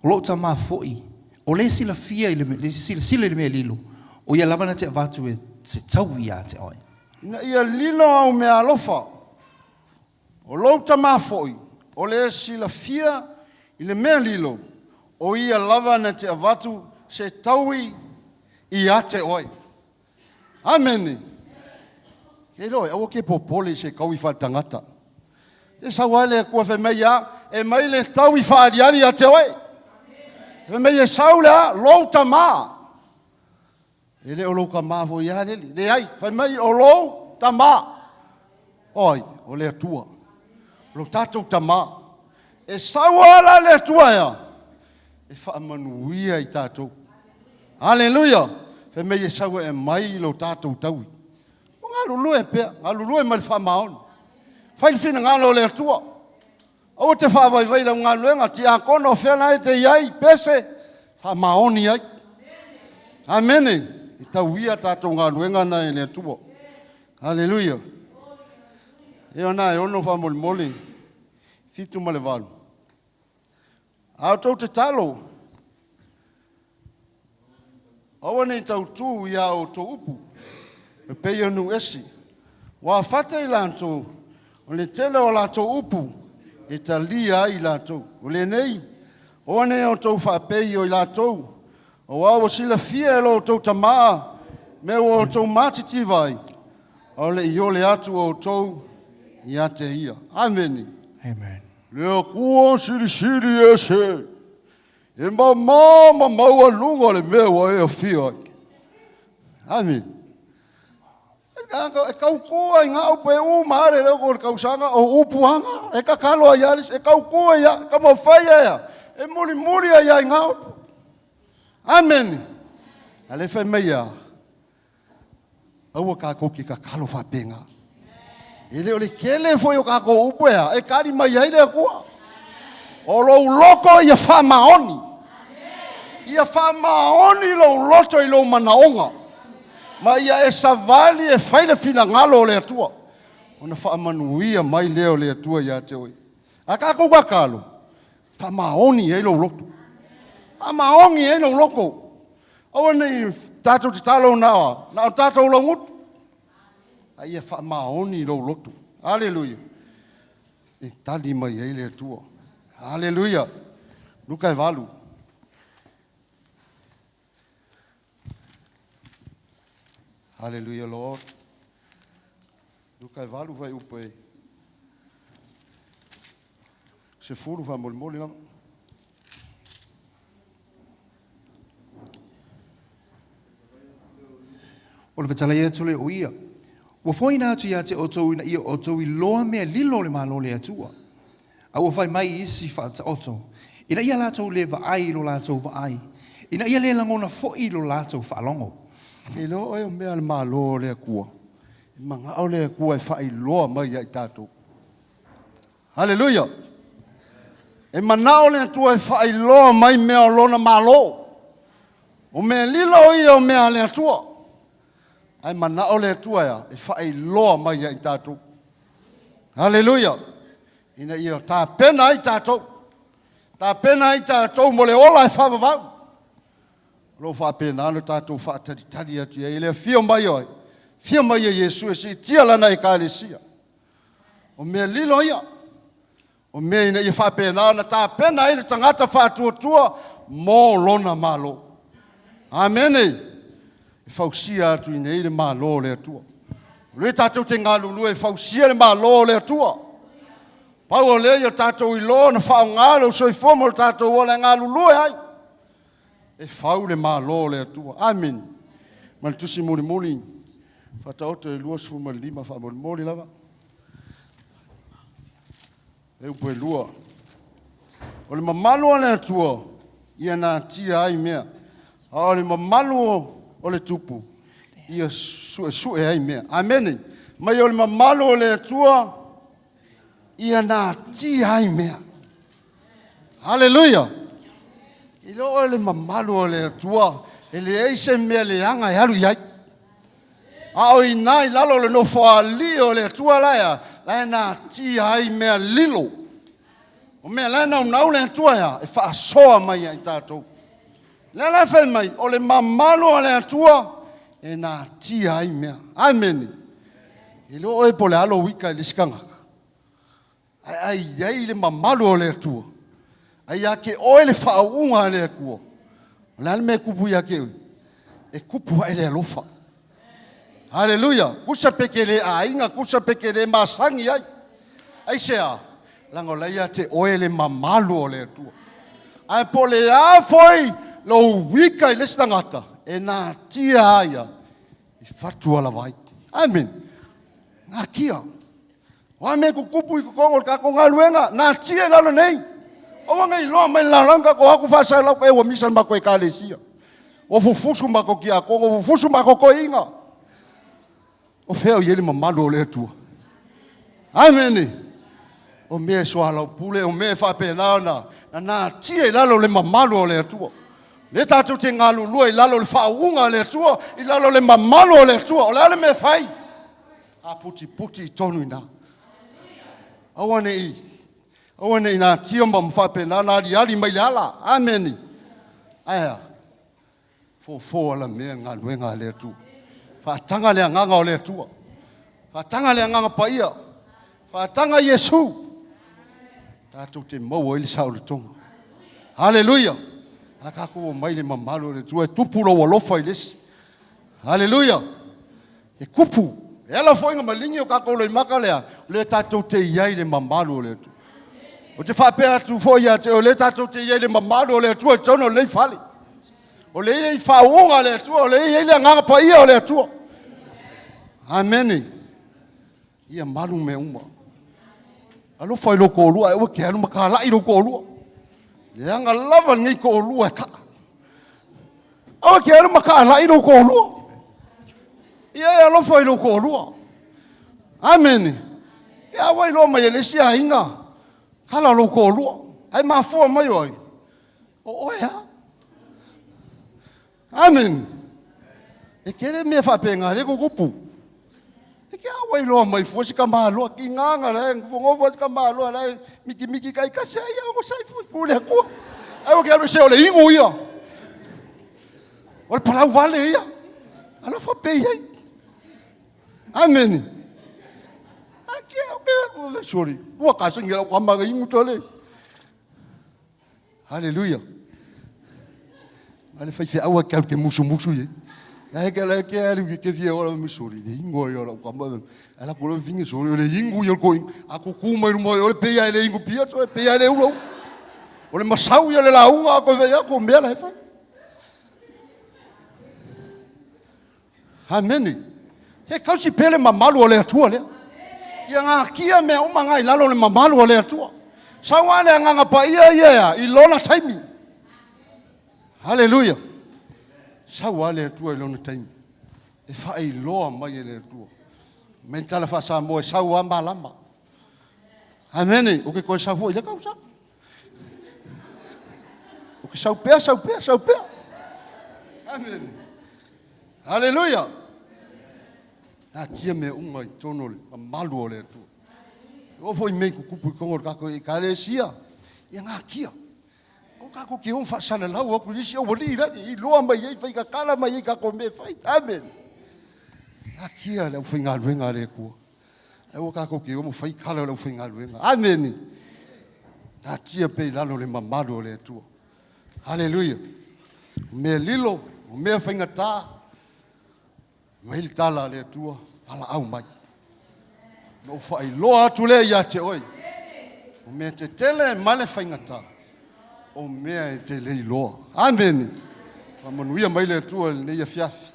o lou tamā foi, o le silafia i le silasila i le mea lilo, o ia lava na te avatu e se taui ia te oe. Ina ia lilo au meaalofa, o lou tamā foi, o le silafia i le mea lilo, o ia lava na te avatu se taui ia te oe. Amene. Ke iloa e aua ke popole i se taui faaletagata. E sau lava le Atua fai mai ia, e mai le taui faaaliali ia te oe. Fai mai e sau le a, lou tamā. E le o lou tamā foi ia lele. Leai, fai mai o lou tamā. O ai, o le Atua. O lo tatou tamā. E sau lava la le Atua ea, e faamanuia i tatou. Aleluia! Fai mai e sau e aumai lo tatou taui. O galulue pea, galulue ma le faamaoni. Fai le finagalo o le Atua. Aua te faavaivai lau galuega, tiakono, o fea la e te i ai, pese, faamaoni ai. Amene. E tauia tatou galuega na e le Atua. Aleluia. E ona e ono faamolemole, 7 ma le 8. A outou tatalo, aua ne i tautū i a outou upu, e pei o nuu ese, ua fata i latou, o le tele o a latou upu e talia ai i latou. O lenei, aua ne i outou faapei o i latou, auā ua silafia e lo outou Tamā mea ua outou matitiva ai, a o le i ole atu outou ia te ia. Amene. Amen. Le Atua silisili ese, e mamā ma maualuga le mea ua e afia ai. Amene. E tautua i ngā upu e uma ale leo ko le tausaga o upu anga, e tatalo ai ale, e tautua ia, ka mawhai ia, e muri muri ai ai ngā upu. Amene. A le whai mai ia, aua kākou ke tatalo whāpenga. E le o le tele foi o tatou upu e a, e tali mai ai le Atua. O lou loto ia faamaoni. Ia faamaoni lou loto i lou manaoga. Ma ia e savali e fai le finagalo o le Atua. Ona faamanuia mai lea o le Atua ia te oe. A tatou tatalo, faamaoni ai lou loto. Faamaoni ai lou loto. Aua ne i tatou tatalo na o tatou laugutu. A ia faamaoni lou loto. Aleluia. E tali mai ai le Atua. Aleluia. Luka e 8. Hallelujah, Lord. Luka e 8 fuaiupu e 10 faamolemole lava. O le fetalai atu lea o ia, Ua foaiina atu ia te outou ina ia outou iloa mea lilo o le Malo o le Atua. A ua fai mai isi faataoto, ina ia latou le vaai i lo latou vaai, ina ia le lagona foi i lo latou faalogo. E iloa oe o mea a le Malo o le Atua, e manao le Atua e faailoa mai ia i tatou. Haleluia! E manao le Atua e faailoa mai mea o Lona Malo. O mea lilo ia o mea a le Atua. Ae manao le Atua e a? E faailoa mai ia i tatou. Haleluia! Ina ia tapena ai tatou. Tapena ai tatou mo le ola e faavavau. O lo o faapena ona tatou faatalitali atu i ai i le afio mai o ai? Afio mai o Iesu e siitia Lana Ekalesia. O mea lilo ia, o mea ina ia faapena ona tapena ai le tagata faatuatua mo lona Malo. Amene. E fausia atu i nei le Malo o le Atua. O lea tatou te galulue e fausia le Malo o le Atua. Pau o lea ia tatou iloa ona faaaoga lou soifua mo le tatou ola e galulue ai. E fau le Malo o le Atua. Amene. Ma le tusi mulimuli, Faataoto e 25 faamolemole lava. E upu e lua. O le mamalu o le Atua, ia natia ai mea. A o le mamalu o le tupu, ia suesue ai mea. Amene. Mai o le mamalu o le Atua, ia natia ai mea. Haleluia! I loo o le mamalu o le Atua, e leai se mea leaga e alu i ai. A o iná i lalo o le nofoalii o le Atua la ea, la e natia ai mea lilo. O mea la e naunau le Atua ea, e faasoa mai ia i tatou. Lea la fai mai, o le mamalu o le Atua e natia ai mea. Amene. E le o oe po o le a lou ika i le isi tagata. Ae a i ai le mamalu o le Atua, a ia te oe le faauuga a le Atua, o le a le mea e kupu ia te oe? E kupu ae le alofa. Haleluia! Tusa pe te le aiga, tusa pe te le masani ai. Aisea? Leaga o la ia te oe le mamalu o le Atua. Ae po o le a foi lou ika i le isi tagata, e natia lava ia i fatu alavai. Amene. Natia. O a mea e tutupu i totonu o le tatou galuega, natia i lalo nei. Aua ne i iloa mai le lalolagi tatou o atu faasalau, e ua misa le matou ekalesia. Ua fufusu matou tiakono, ua fufusu matou toeaiina. O fea o i ai le mamalu o le Atua? Amene. O mea e soalaupule, o mea e faapena ona na natia i lalo le mamalu o le Atua. Lea tatou te galulue i lalo o le faauuga a le Atua, i lalo o le mamalu o le Atua. O le a le mea e fai? Aputiputi i tonu i ina. Aua ne i, aua ne i natia ma faapena ona aliali mai le ala. Amene. Ae a? Fofo alamea le galuega a le Atua. Faataga le agaga o le Atua. Faataga le agaga paia. Faataga Iesu. Tatou te maua ai le saolotoga. Haleluia. A tatou omai le mamalu o le Atua e tupu lou alofa i le isi. Haleluia. E kupu. E ala foi na maligi o tatou loimata lea, o lea tatou te i ai i le mamalu o le Atua. Ou te faapea atu foi ia te oe, o lea tatou te i ai i le mamalu o le Atua i totonu o lenei fale. O lea e i ai faauuga a le Atua, o lea e i ai le agaga paia o le Atua. Amene. Ia malu mea uma. Alofa i lou toalua, ae aua e te alu ma talai lou toalua. Leaga lava lenei toalua e kaa. Aua e te alu ma talai lou toalua. Ia e alofa i lou toalua. Amene. Ke a ua iloa mai e le isi aiga kala o lou toalua, ae mafua mai o ai? O oe lava. Amen. E tele mea faapena lea e tutupu. E ke a ua iloa mai fua si tamaloa, tigaga la e nofonofo lava si tamaloa la e mitimiti taitasi ai, ia onosai fua, tu i le Atua. Ae ua te alu ese o le inu ia. O le palau vale ia. Alofa pea i ai. Amene. A ke au ke sorry. Ua ka sengi lau kama ga ingu tole. Hallelujah. Ale fai fe aua ke ke musu musu ye. La ke la ke alu ke ke fia ora musuri le ingo yo la kama. Ala ko le vinge sorry le ingu yo ko a ku ku mai mo le pe ya le ingu pia so pe ya le ulo. O le masau ya le launga ko ve ya ko mea la e fai. Amene. He kausi pea le mamalu o le Atua lea. Ia ngakia mea uma nga i lalo o le mamalu o le Atua. Sau lava le Agaga Paia ia ea i lona taimi. Haleluia. Sau lava le Atua i lona taimi. E faailoa mai e le Atua. Mai le tala faa-Samoa e sau lava malama. Amene. O ke toe sau foi i lea tausaga. O ke sau pea, sau pea, sau pea. Amene. Haleluia. Natia mea uma i totonu o le mamalu o le Atua. E oo foi mea i tutupu i totonu o le tatou Ekalesia, ia natia. O tatou te o faasalalau atu i isi aualii i lani, iloa mai ai, faitatala mai ai tatou mea e fai. Amene. Natia le aufaigaluega a le Atua. Aua tatou te o ma fai tala o le aufaigaluega. Amene. Natia pea i lalo le mamalu o le Atua. Haleluia. O mea lilo, o mea faigata, mai le tala a le Atua, valaau mai. Na ou faailoa atu lea ia te oe. O mea tetele ma le faigata, o mea e te le iloa. Amene. Faamanuia mai le Atua i lenei afiafi.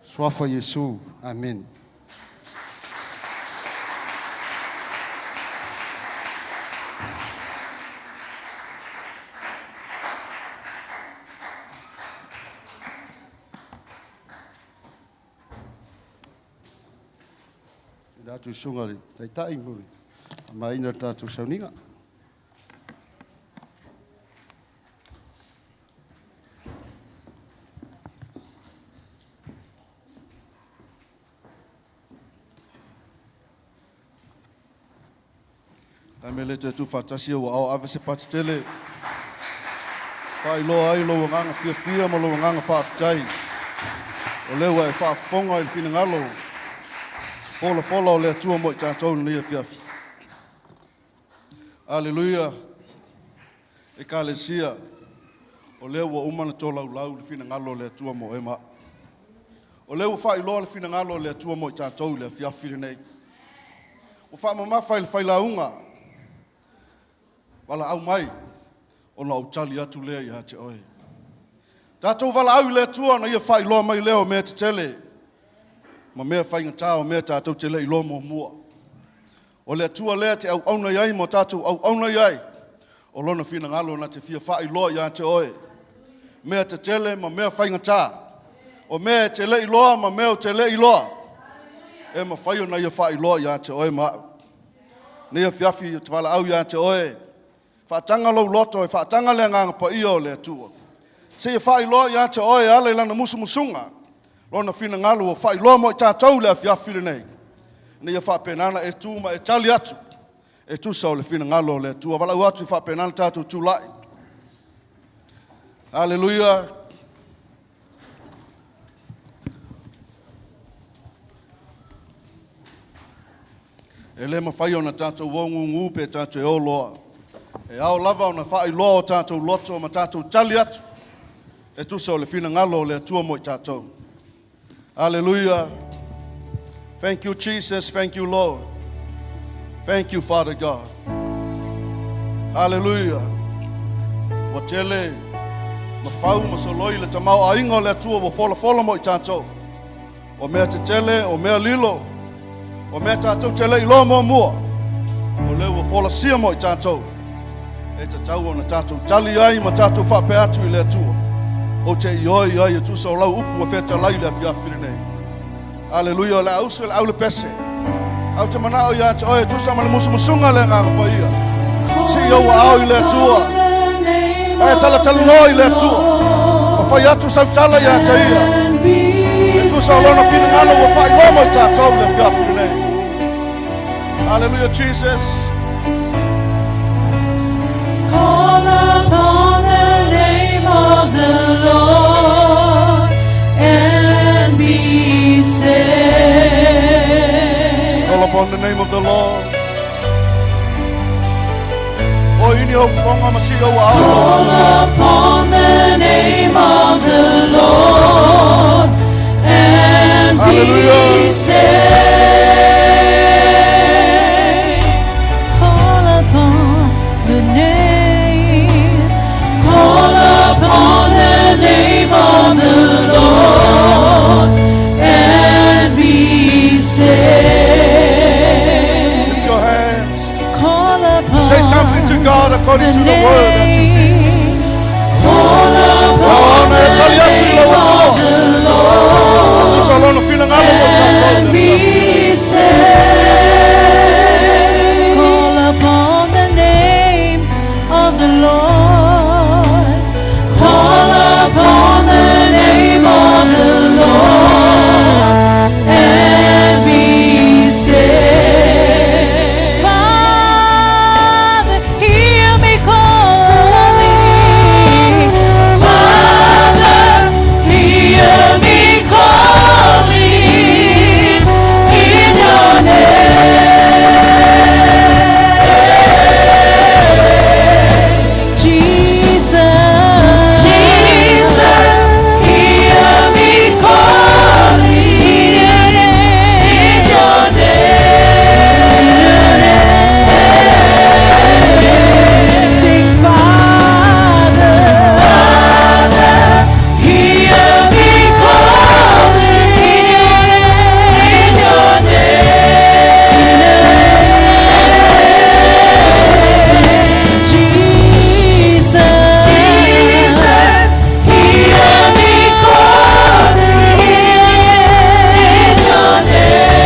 Suafa Iesu. Amene. Ila atu i susuga i le Taitai mo le faamaina o le tatou sauniga. Taimi e le toe tuufaatasi ua ao ave se pati tele. Faailoa ai lou agaga fiafia ma lou agaga faafetai. O lea ua e faafofoga i le finagalo folafola o le Atua mo i tatou i lenei afiafi. Aleluia! Ekalesia, o lea ua uma ona tolaulau le finagalo o le Atua mo oe ma au. O lea ua faailoa le finagalo o le Atua mo i tatou i le afiafi lenei. Ua faamamafa i le failauga, valaau mai, ona ou tali atu lea ia te oe. Tatou valaau i le Atua ona ia faailoa mai lea o mea tetele ma mea faigata o mea tatou te le iloa muamua. O le Atua lea te auauna i ai ma tatou auauna i ai, o Lona finagalo na te fia faailoa ia te oe, mea tetele ma mea faigata, o mea e te le iloa ma mea ou te le iloa, e mafai ona Ia faailoa ia te oe ma au. Nei afiafi ou te valaau ia te oe, faataga lou loto e faataga le Agaga Paia o le Atua. Seia faailoa ia te oe e ala i Lana musumusuga, Lona finagalo ua faailoa mo i tatou i le afiafi lenei, ina ia faapena ona e tu ma e tali atu e tusa o le finagalo o le Atua. Valaau atu i faapena ona tatou tulai. Aleluia. E le mafai ona tatou o gugu pe tatou e o loa. E ao lava ona faailoa o tatou loto ma tatou tali atu e tusa o le finagalo o le Atua mo i tatou. Aleluia. Thank you Jesus, thank you Lord. Thank you Father God. Hallelujah. Ua tele na fau ma soloi le tamaoaiga o le Atua ua folafola mo i tatou. O mea tetele, o mea lilo, o mea tatou te le iloa muamua, o lea ua folasia mo i tatou. E tatau ona tatou tali ai ma tatou faapea atu i le Atua. Ou te ioe i ai e tusa o lau upu ua fetalai i le afiafi lenei. Aleluia, o le a usu e le au le pese. Ae ou te manao ia te oe e tusa ma le musumusuga a le Agaga Paia. Sii ou aao i le Atua. Ma e talatalanoa i le Atua. Ma fai atu sau tala ia te ia. E tusa o lona finagalo ua faailoa mo i tatou i le afiafi lenei. Hallelujah, Jesus. Call upon the name of the Lord and be saved. Call upon the name of the Lord. O ini au fonga ma si au ao. Call upon the name of the Lord and be Hallelujah. saved. Call upon the name. Call upon the name of the Lord and be saved. Lift your hands. Call upon Say something to God according the to the word that you hear. name. Call upon Ona e the tali atu i name lau of Atua. the Lord E tusa o lona finagalo mo tatou and i le be saved. Call upon the name of the Lord. Call upon the name of the Lord and be saved. Father, hear me calling. Father, hear me calling in your name. Jesus, Jesus, hear me calling in your name. Sing, Father, Father, hear me calling in your name. Jesus, Jesus, hear me calling in your name.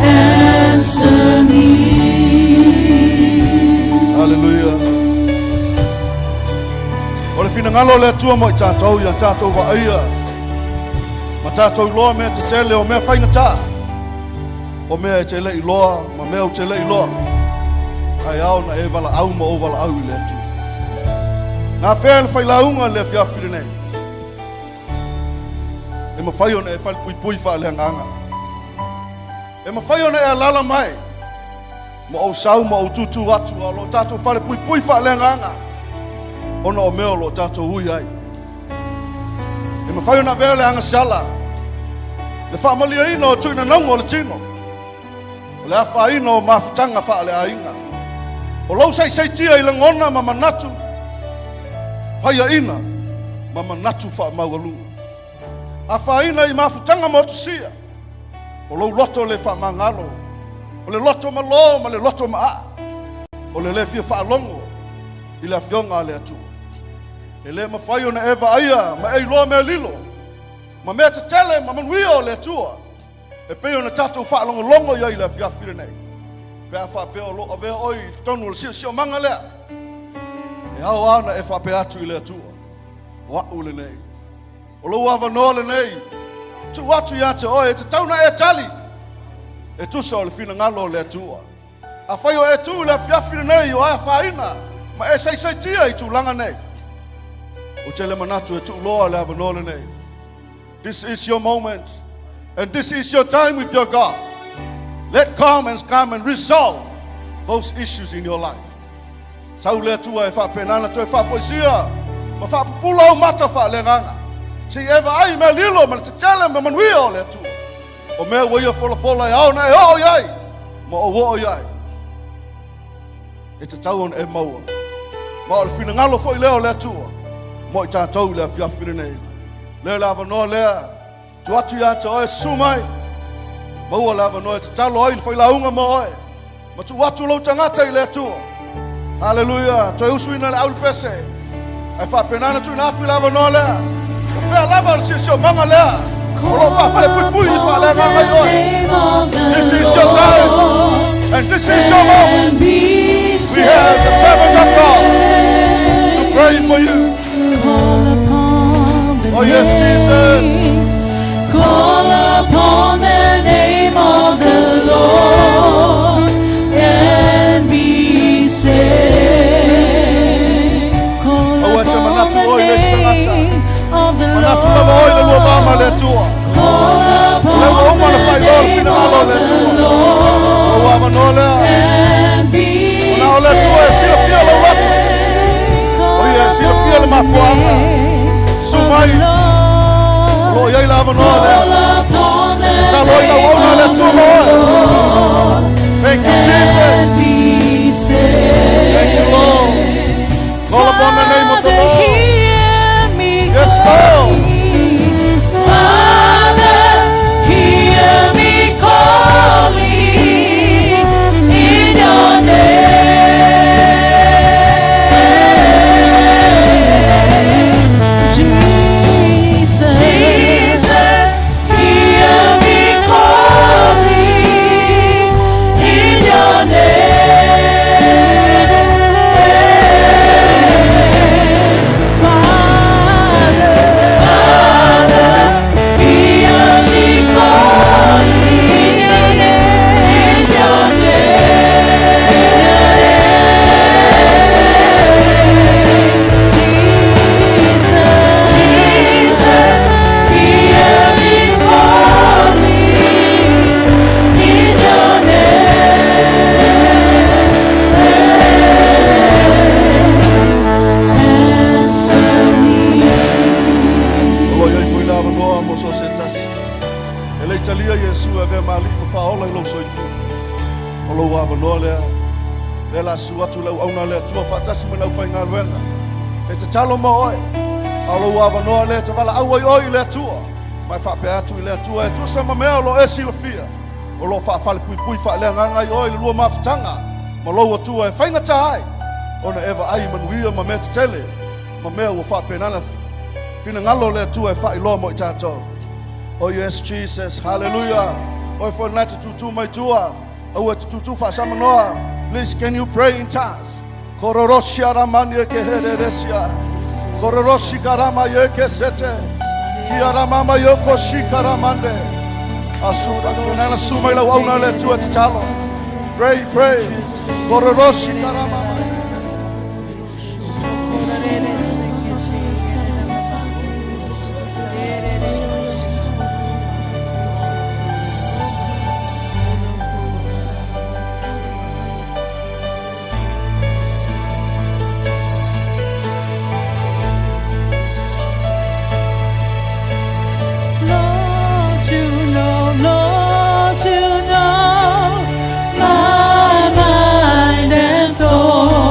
Answer me. Hallelujah. O le finagalo o le Atua mo i tatou ia tatou vaaia. Ma tatou iloa mea tetele o mea faigata. O mea e te le iloa ma mea ou te le iloa. Ae ao na e valaau ma ou valaau i le Atua. Na fea le failauga i le afiafi lenei. E mafai ona e falepuipui faaleagaga. E mafai ona e alala mai ma ou sau ma ou tūtū atu a o lo o tatou falepuipui faaleagaga ona o mea o lo o tatou ui ai. E mafai ona avea le agasala, le faamalieina o tuinanauga o le tino, o le afaina o mafutaga faaleaiga, o lou saisaitia i lagona ma manatu faiaina ma manatu faamaualuga. Afaina i mafutaga motusia, o lou loto le faamagalo, o le loto malo ma le loto maa, o le le fia faalogo i le Afioga a le Atua. E le mafai ona e vaaia ma e iloa mea lilo ma mea tetele ma manuia o le Atua e pei ona tatou faalogologo i ai i le afiafi lenei. Pe a faapea o lo o avea oe i totonu o le siosiomaga lea, e ao lava ona e faapea atu i le Atua, O au lenei. O lou avanoa lenei, tuu atu ia te oe, e tatau ona e tali e tusa o le finagalo o le Atua. Afai o e tu i le afiafi lenei o afaina ma e saisaitia i tulaga nei, ou te le manatu e tuuloa le avanoa lenei. This is your moment and this is your time with your God. Let come and come and resolve those issues in your life. Sau le Atua e faapena ona toe faafoisia ma faapupula ou mata faaleagaga, se i e vaai mea lilo ma le tetele ma manuia o le Atua. O mea ua ia folafola e ao ona e oo i ai ma ou oo i ai. E tatau ona e maua. Ma o le finagalo foi lea o le Atua mo i tatou i le afiafi lenei. Lea le avanoa lea, tuu atu ia te oe, susu mai. Maua le avanoa e tatalo ai le failauga mo oe. Ma tuu atu lou tagata i le Atua. Haleluia! Toe usuina le aulupese. Ae faapena ona tuuina atu i le avanoa lea. fea lava o le siosiomaga lea o lo o faafalepuipui faaleagaga i oe. This is your time and this is your moment. We have the servant of God to pray for you. Oh yes, Jesus. Call upon the name of the Lord and be saved. Call Aua te upon manatu the oe i le isi tagata. name of the Manatu lava oe i le lua Lord. va ma le Atua. Call O lea ua upon uma ona the faailoa le name finagalo o of le the Atua. Lord O ua avanoa lea. and be Ona o le Atua e silafia lau loto. saved. O ia e silafia le mafuaaga. Susu mai. O lo o i ai le avanoa lea. Call upon the Tatalo i lau auauna a le Atua ma oe. Thank you, Jesus. and be saved. Thank you, Lord. Call upon the name of the Father, Lord. hear me Yes, Lord. calling. Father, hear me calling in your name. Jesus, Jesus, hear me calling in your name. Father, Father, hear me calling in your name. Jesus, Jesus, hear me calling in your name. Answer me. O lo o i ai foi le avanoa mo so se tasi. E le i talia Iesu e avea ma Alii ma Faaola i lou soifua. O lou avanoa lea. Lea o le a susu atu le auauna a le Atua faatasi ma le aufaigaluega. E tatalo mo oe. A o lou avanoa lea e te valaau ai oe i le Atua. Ma e faapea atu i le Atua e tusa ma mea o lo o e silafia. O lo o faafalepuipui faaleagaga ai oe i le lua mafutaga. Ma lou Atua e faigata ai. Ona e vaai manuia ma mea tetele. Ma mea ua faapena ona finagalo le Atua e faailoa mo i tatou. Oh yes, Jesus. Hallelujah. Oe foi lena e te tutū mai tua. Aua e te tutū faasamanoa. Please, can you pray in tongues? Kororosia ramani e ke hereresia. Kororosi karama ye ke sete. Kia ramama yoko si karamande. Asura, nana susu mai lau auauna a le Atua tatalo. Pray, pray. Kororosi karama. Lord, you know, Lord, you know my mind and thought.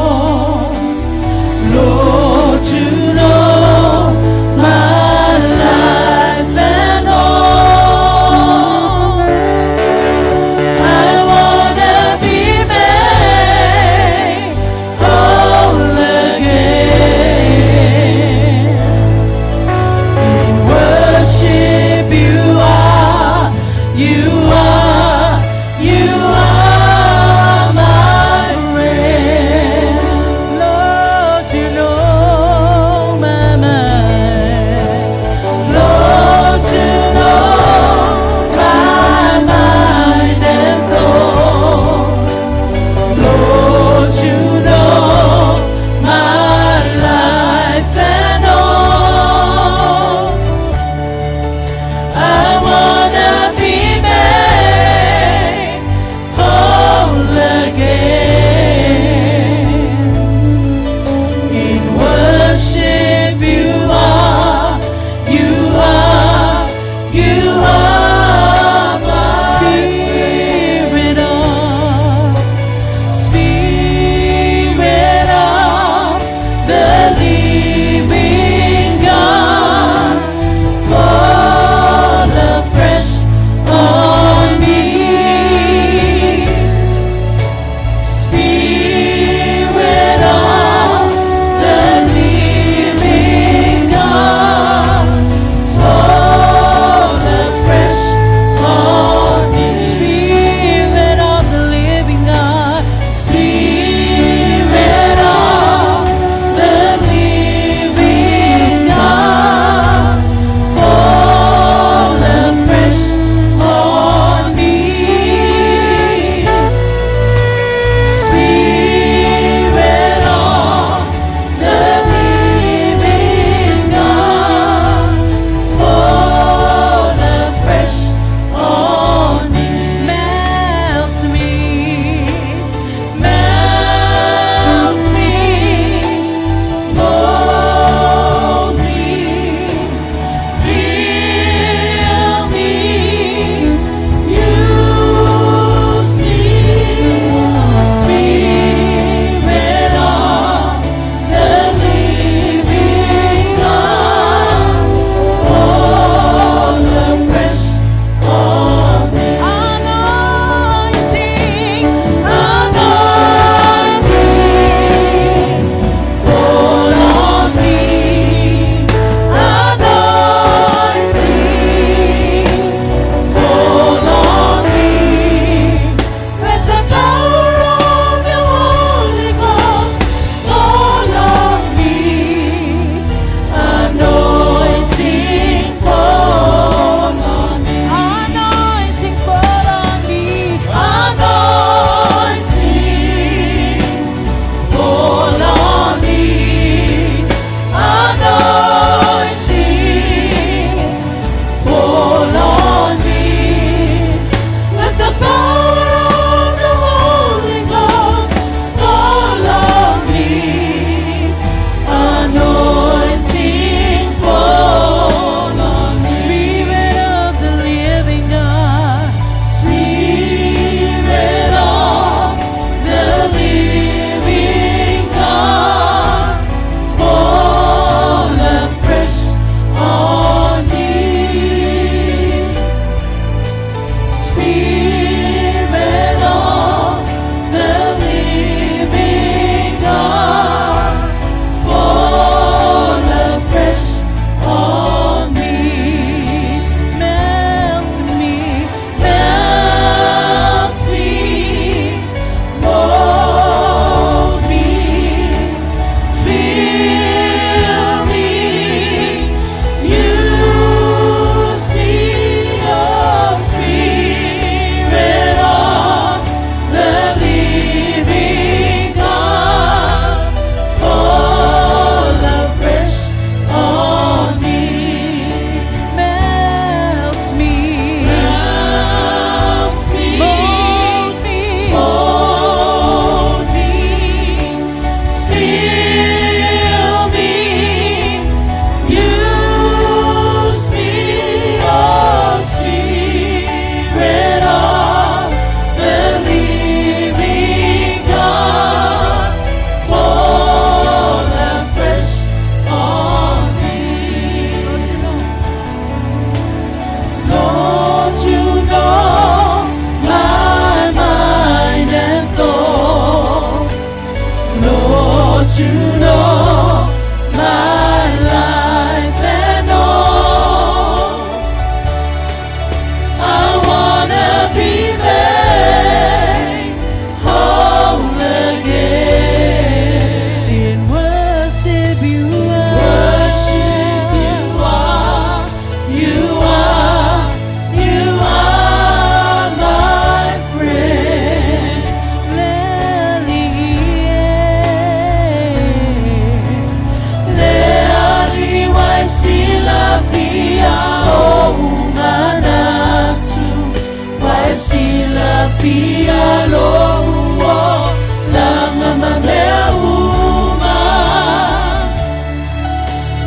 silafia lou olaga ma mea uma.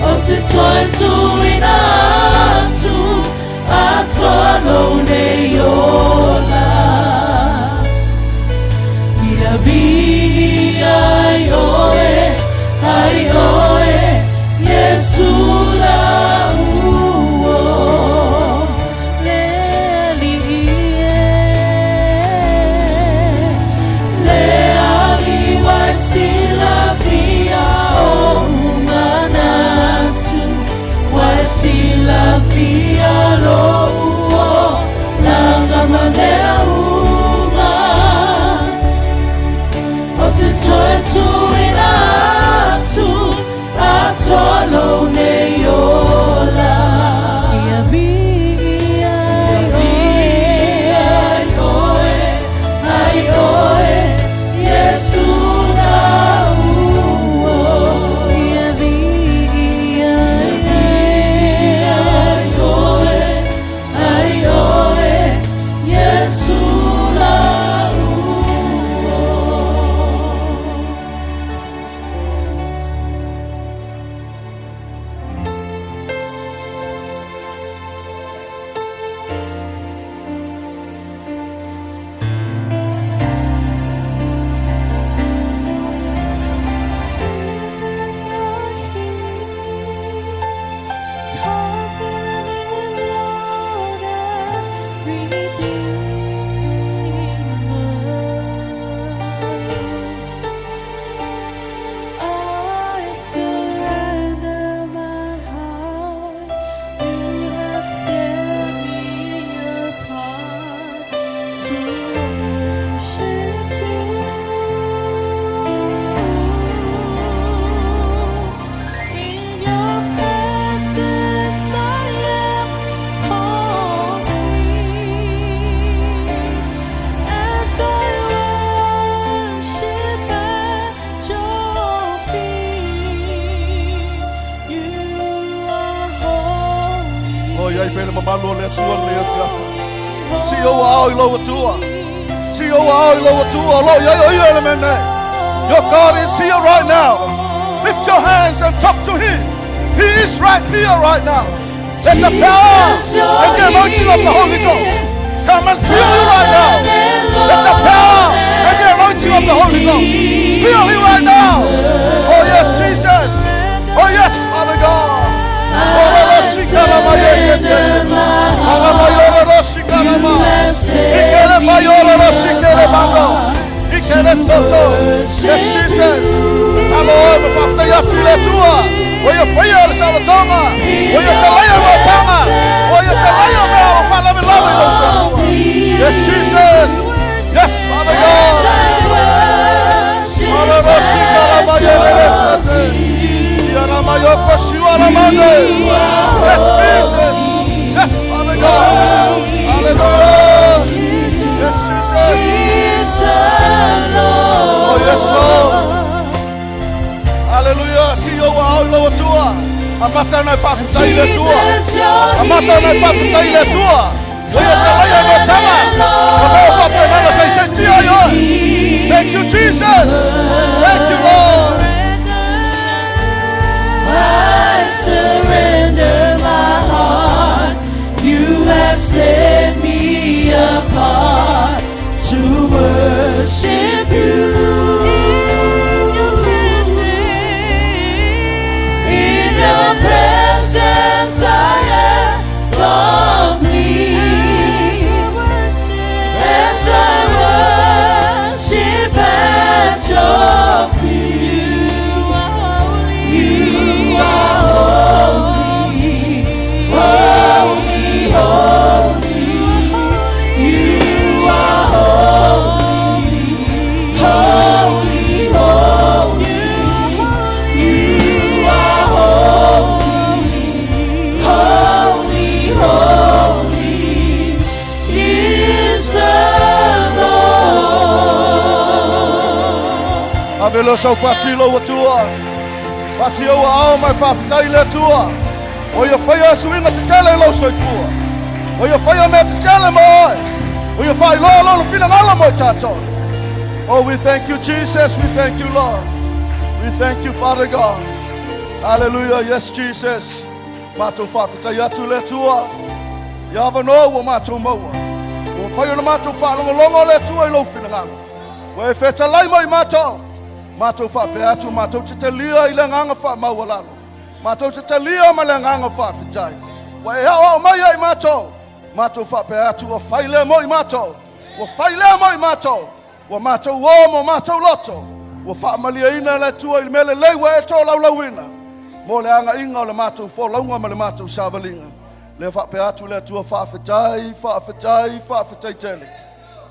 Ou te toe tuuina atu atoa lou nei ola. Ia viia ai oe, ai oe, Iesu lau o le Alii e. Le Alii ua e silafia ou manatu, ua e silafia lou olaga ma mea uma. Ou te toe tuuina atu atoa lou nei ola. Ia viia ai oe, ai oe, Iesu lau o. Ia viia ai oe, ai oe, Iesu lau o. Jesus, you're here, covenant Lord and Redeemer. I surrender my heart. You have set me apart to worship you. In your presence I am complete. As I worship at your feet, you are holy. O i ai pea le mamalu o le Atua lenei afiafi. Sii ou aao i lou Atua. Sii ou aao i lou Atua. O lo o i ai o ia i le mea nei. Your God is here right now. Lift your hands and talk to Him. He is right here right now. Let the power and the anointing of the Holy Ghost come and fill you right now. Let the power and the anointing of the Holy Ghost fill you right now. Oh yes, Jesus. Oh yes, Father God. I surrender my heart. You have set me apart. Yes, Jesus. Tatalo oe ma faafetai atu i le Atua. Ua ia faia le saolotoga. Ua ia talaia le otaga. Ua ia talaia mea o faalavelave i lou soifua. Yes, Jesus. Yes, Father God. Maroroshi karamayerere. Yaramayoko shiwaramande. Yes, Jesus. Yes, Father God. Hallelujah. Yes, Jesus. Oh, yes, Lord. Hallelujah. Sii ou aao i lou Atua. Amata ona e faafetai i le Atua. Amata ona e faafetai i le Atua. Ua ia talaia le otaga. Ma mea faapena na saisaitia ai oe. Thank you, Jesus. Thank you, Lord. I surrender my heart. You have set me apart to worship you. In your presence, in your presence, I am complete. As I worship at your feet, you are holy, holy, holy. You are holy, holy, holy. You are holy, holy, holy. Is the Lord. Ave lea o sau pati i lou Atua. Pati ou aao ma e faafetai i le Atua. Ua ia faia suiga tetele i lou soifua. Ua ia faia mea tetele mo oe. Ua Ia faailoa Lona finagalo mo i tatou. Oh, we thank you, Jesus. We thank you, Lord. We thank you, Father God. Hallelujah. Yes, Jesus. Matou faafetai atu i le Atua i avanoa ua matou maua. Ua mafai ona matou faalogologo le Atua i lou finagalo. Ua e fetalai mo i matou. Matou faapea atu matou te talia i le agaga faamaualalo. Matou te talia ma le agaga faafetai. Ua e aoao mai ia i matou. Matou faapea atu ua fai lea mo i matou. Ua fai lea mo i matou. Ua matou o ma o matou loto. Ua faamalieina e le Atua i le mea lelei ua e tolaulauina mo le agaiga o le matou folauga ma le matou savaliga. Lea faapea atu le Atua, faafetai, faafetai, faafetai tele.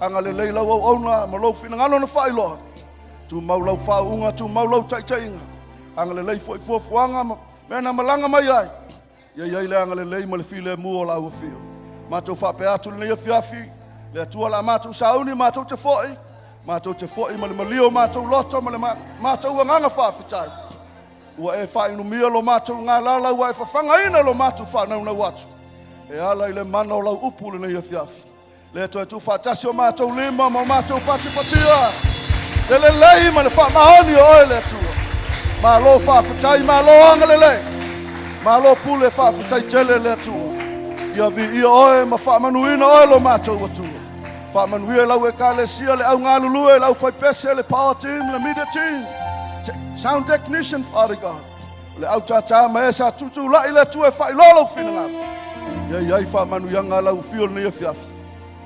Agalelei lau auauna ma lou finagalo na faailoa. Tumau lau faauuga, tumau lau taitaiga. Agalelei foi fuafuaga ma mea na malaga mai ai. Ia i ai le agalelei ma le filemu o lau afio. Matou faapea atu lenei afiafi, le Atua la matou sauni, matou te foi, matou te foi ma le malia o matou loto ma le matou agaga faafetai. Ua e faainumia lo matou galala, ua e fafagaina lo matou faanaunau atu. E ala i le mana o lau upu lenei afiafi. Le toe tuufaatasi o matou lima ma o matou patipatia, le lelei ma le faamaoni o oe le Atua. Malo faafetai, malo agalelei, malo pule faafetai tele le Atua. Ia viia oe ma faamanuina oe lo matou Atua. Faamanuia i lau ekalesia, le au galulue, le aufaipese, le power team, le media team, sound technician, Father God. O le au tātā ma e sa tutulai le Atua e faailoa lou finagalo. Ia i ai faamanuiaga a lau afio lenei afiafi.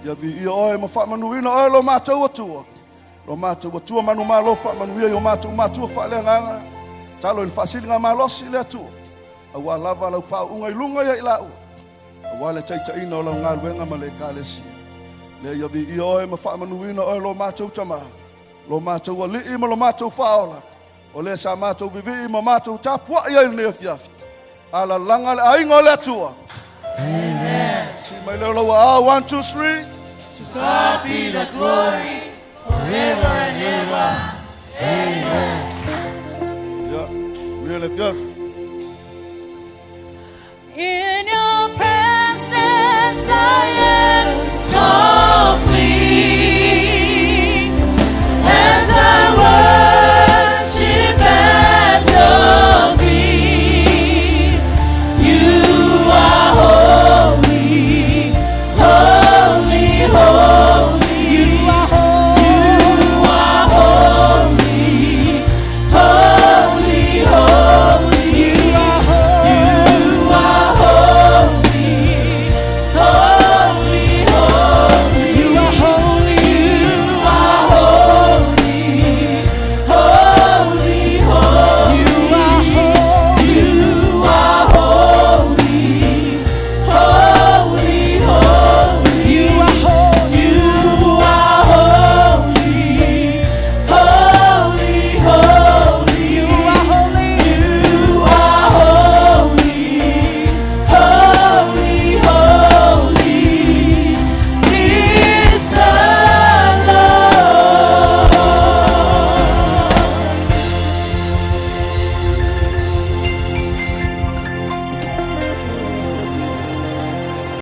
Ia viia oe ma faamanuina oe lo matou Atua. Lo matou Atua manumalo faamanuia i o matou matua faaleagaga. Talo i le faasiliga malosi le Atua. Aua lava lau faauuga i luga ia i laua. Aua le taitaiina o lau galuega ma le ekalesia. Lea ia viia oe ma faamanuina oe lo matou Tama, lo matou Alii ma lo matou Faaola. O lea sa matou vivii ma matou tapuai ai lenei afiafi. Alalaga le aiga o le Atua. Amen. Sii mai lea o lau aao. 1, 2, 3. To God be the glory forever and ever. Amen. Ia, manuia le afiafi. In your